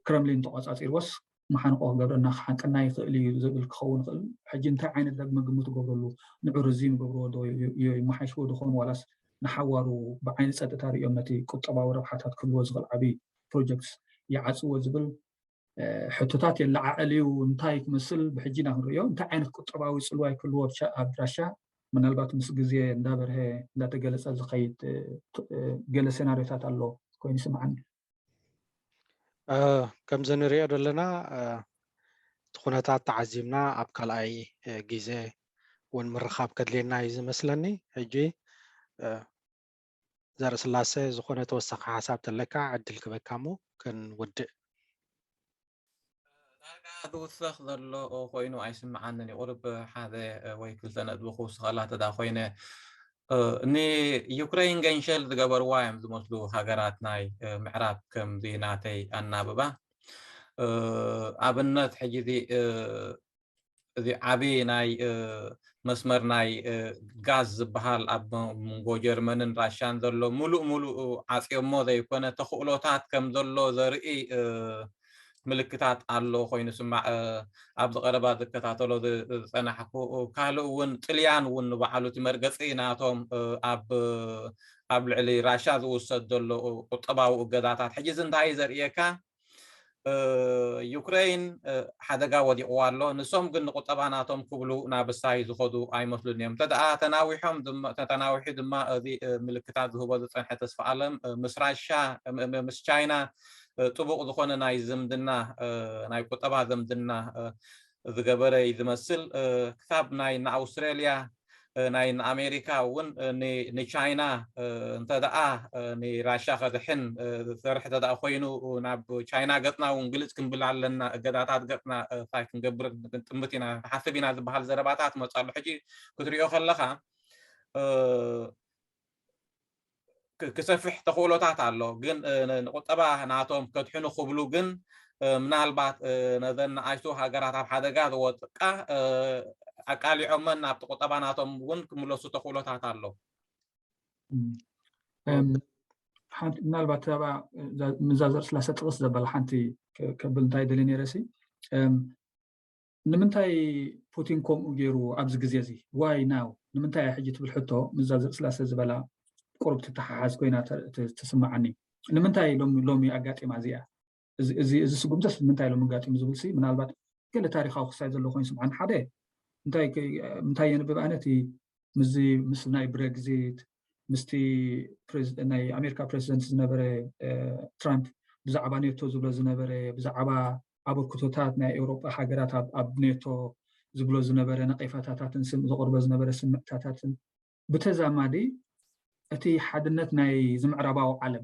ክረምሊን ተቆፃፂርዎስ መሓንቆ ክገብረና ክሓንቀና ይኽእል እዩ ዝብል ክኸውን ይኽእል። ሕጂ እንታይ ዓይነት ዳግመ ግምት ገብረሉ ንዑ ርዚ ንገብርዎ ዶ ይመሓይሽዎ ድኾን ዋላስ ንሓዋሩ ብዓይኒ ፀጥታ ሪኦም ነቲ ቁጠባዊ ረብሓታት ክህልዎ ዝኽእል ዓብዪ ፕሮጀክትስ ይዓፅዎ ዝብል ሕቶታት የለዓዕል እዩ። እንታይ ክመስል ብሕጂ ኢና ክንሪኦ እንታይ ዓይነት ቁጠባዊ ፅልዋይ ክህልዎ ኣብ ራሻ ምናልባት ምስ ግዜ እንዳበርሀ እንዳተገለፀ ዝኸይድ ገለ ሴናሪዮታት ኣሎ ኮይኑ ይስምዓኒ። ከምዚ ንሪኦ ዘለና እቲ ኩነታት ተዓዚብና ኣብ ካልኣይ ግዜ እውን ምርኻብ ከድልየና እዩ ዝመስለኒ። ሕጂ ዘርእስላሰ ዝኾነ ተወሳኺ ሓሳብ ተለካ ዕድል ክበካ እሞ ክንውድእ። ዳርጋ ዝውሰኽ ዘሎ ኮይኑ ኣይስምዓንን እዩ። ቁሩብ ሓደ ወይ ክልተ ነጥቢ ክውስኸላ ተዳ ኮይነ ንዩክሬን ገንሸል ዝገበርዋ እዮም ዝመስሉ ሃገራት ናይ ምዕራብ ከምዚ ናተይ ኣናብባ ኣብነት ሕጂ እዚ ዓብዪ ናይ መስመር ናይ ጋዝ ዝበሃል ኣብ መንጎ ጀርመንን ራሻን ዘሎ ሙሉእ ሙሉእ ዓፅዮሞ ዘይኮነ ተኽእሎታት ከም ዘሎ ዘርኢ ምልክታት ኣሎ ኮይኑ ስማዕ። ኣብዚ ቀረባ ዝከታተሎ ዝፀናሕኩ ካልእ እውን ጥልያን እውን ንባዕሉ እቲ መርገፂ ናቶም ኣብ ኣብ ልዕሊ ራሻ ዝውሰድ ዘሎ ቁጠባዊ እገዛታት ሕጂ እዚ እንታይ እዩ ዘርእየካ? ዩክሬን ሓደጋ ወዲቕዋ ኣሎ። ንሶም ግን ንቁጠባ ናቶም ክብሉ ናብ ሳይ ዝኸዱ ኣይመስሉን እዮም። እንተደኣ ተናዊሖም ተናዊሑ ድማ እዚ ምልክታት ዝህቦ ዝፀንሐ ተስፋ ኣለም ምስ ራሻ ምስ ቻይና ጥቡቕ ዝኾነ ናይ ዝምድና ናይ ቁጠባ ዝምድና ዝገበረ እዩ ዝመስል። ክሳብ ናይ ንኣውስትራልያ ናይ ንኣሜሪካ እውን ንቻይና እንተ ደኣ ንራሻ ከድሕን ዝሰርሕ እንተ ደኣ ኮይኑ ናብ ቻይና ገፅና እውን ግልፅ ክንብል ኣለና፣ እገዳታት ገፅና እንታይ ክንገብር ጥምት ኢና ንሓስብ ኢና ዝበሃል ዘረባታት መፅእ ኣሎ። ሕጂ ክትሪኦ ከለኻ ክሰፍሕ ተኽእሎታት ኣሎ። ግን ንቁጠባ ናቶም ከድሕኑ ክብሉ ግን ምናልባት ነዘን ንኣሽቱ ሃገራት ኣብ ሓደጋ ዝወጥቃ ኣቃሊዖመን ናብቲ ቁጠባ ናቶም እውን ክምለሱ ተኽእሎታት ኣሎ። ምናልባት ዛዘር ስላሰ ጥቕስ ዘበላ ሓንቲ ከብል እንታይ ደሊ ነረሲ ንምንታይ ፑቲን ከምኡ ገይሩ ኣብዚ ግዜ እዚ ዋይ ናው ንምንታይ ሕጂ ትብል ሕቶ ምዛ ዘርእስላሰ ዝበላ ቁሩብ ትተሓሓዝ ኮይና ትስምዓኒ። ንምንታይ ሎሚ ኣጋጢማ እዚኣ እዚ ስጉምተስ ንምንታይ ሎሚ ኣጋጢሙ ዝብል ሲ ምናልባት ገለ ታሪካዊ ክሳይ ዘሎ ኮይኑ ስምዓኒ። ሓደ እንታይ የንብብ ኣነ እቲ ምስዚ ምስ ናይ ብረግዚት ምስቲ ናይ ኣሜሪካ ፕሬዚደንት ዝነበረ ትራምፕ ብዛዕባ ኔቶ ዝብሎ ዝነበረ ብዛዕባ ኣበርክቶታት ናይ ኤውሮጳ ሃገራት ኣብ ኔቶ ዝብሎ ዝነበረ ነቐይፋታታትን ዘቕርቦ ዝነበረ ስምዕታታትን ብተዛማዲ እቲ ሓድነት ናይ ዝምዕራባዊ ዓለም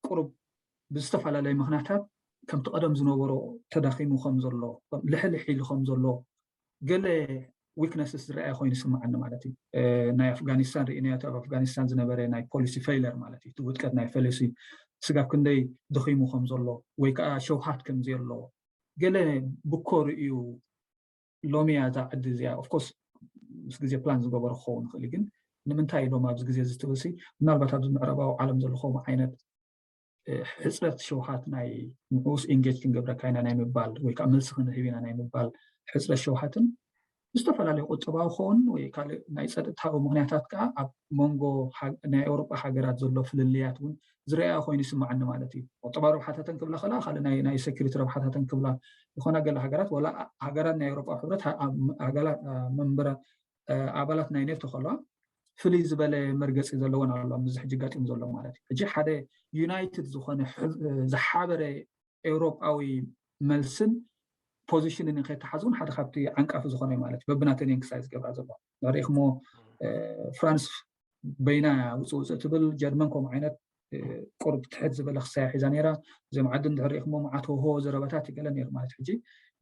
ቁሩብ ብዝተፈላለዩ ምኽንያታት ከምቲ ቀደም ዝነበሮ ተዳኺሙ ከም ዘሎ ልሕልሕ ኢሉ ከም ዘሎ ገለ ዊክነስስ ዝረኣየ ኮይኑ ይስምዓኒ ማለት እዩ። ናይ ኣፍጋኒስታን ርኢናዮ ኣብ ኣፍጋኒስታን ዝነበረ ናይ ፖሊሲ ፌይለር ማለት እዩ። እቲ ውድቀት ናይ ፖሊሲ ስጋብ ክንደይ ደኺሙ ከም ዘሎ ወይ ከዓ ሸውሃት ከም ዘየሎ ገለ ብኮር እዩ። ሎሚ እያ እዛ ዕዲ እዚኣ ኦፍኮርስ ምስ ግዜ ፕላን ዝገበሮ ክኸውን ይኽእል ግን ንምንታይ ሎም ኣብዚ ግዜ እዚ ትብል ሲ ምናልባት ኣብዚ ምዕራባዊ ዓለም ዘሎ ከምኡ ዓይነት ሕፅረት ሸውሃት ናይ ንዑስ ኢንጌጅ ክንገብረካ ኢና ናይ ምባል ወይ ከዓ መልሲ ክንህብ ኢና ናይ ምባል ሕፅረት ሸውሃትን ዝተፈላለዩ ቁጠባዊ ክኸውን ወይ ካልእ ናይ ፀጥታዊ ምክንያታት ከዓ ኣብ መንጎ ናይ ኤውሮጳ ሃገራት ዘሎ ፍልልያት እውን ዝረኣያ ኮይኑ ይስምዓኒ ማለት እዩ። ቁጠባዊ ረብሓታተን ክብላ ከላ ካልእ ናይ ሴኩሪቲ ረብሓታተን ክብላ ይኾና ገለ ሃገራት ወላ ሃገራት ናይ ኤውሮጳ ሕብረት ሃገራት መንበረ ኣባላት ናይ ኔቶ ከለዋ ፍልይ ዝበለ መርገፂ ዘለወን ኣሎ ኣብዚ ሕጂ ጋጢሙ ዘሎ ማለት እዩ። ሕጂ ሓደ ዩናይትድ ዝኾነ ዝሓበረ ኤውሮጳዊ መልስን ፖዚሽንን ከይተሓዝ እውን ሓደ ካብቲ ዓንቃፊ ዝኾነ ማለት እዩ። በብናተን ክሳይ ዝገብራ ዘሎ ንሪኢኹሞ ፍራንስ በይና ውፅእ ውፅእ ትብል ጀርመን ከምኡ ዓይነት ቁሩብ ትሕት ዝበለ ክሳያ ሒዛ ነይራ። እዚኦም ዓዲ እንድሕር ሪኢኹሞ መዓት ሆሆ ዘረባታት ይገለ ነይሩ ማለት ሕጂ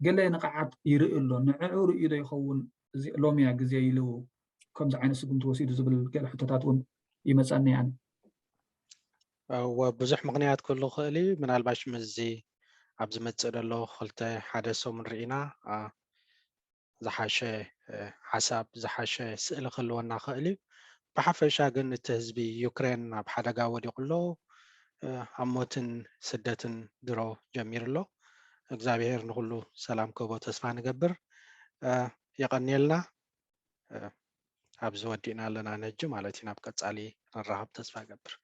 ገለ ንቕዓት ይርኢ ኣሎ። ንዕኡ ርእዩ ዶ ይኸውን ሎሚያ ግዜ ኢሉ ከምዚ ዓይነት ስጉምቲ ወሲዱ ዝብል ገለ ሕቶታት እውን ይመፀኒ ኣነ። እወ ብዙሕ ምኽንያት ክህሉ ክእል እዩ። ምናልባሽ ምስዚ ኣብ ዝመፅእ ዘሎ ክልተ ሓደ ሰሙን ርኢና ዝሓሸ ሓሳብ ዝሓሸ ስእሊ ክህልወና ክእል እዩ። ብሓፈሻ ግን እቲ ህዝቢ ዩክሬን ኣብ ሓደጋ ወዲቑ ኣሎ። ኣብ ሞትን ስደትን ድሮ ጀሚሩ ኣሎ። እግዚኣብሄር ንኩሉ ሰላም ክህቦ ተስፋ ንገብር። የቐንየልና። ኣብዚ ወዲእና ኣለና ነጂ ማለት እዩ። ናብ ቀፃሊ ንራኸብ ተስፋ ገብር።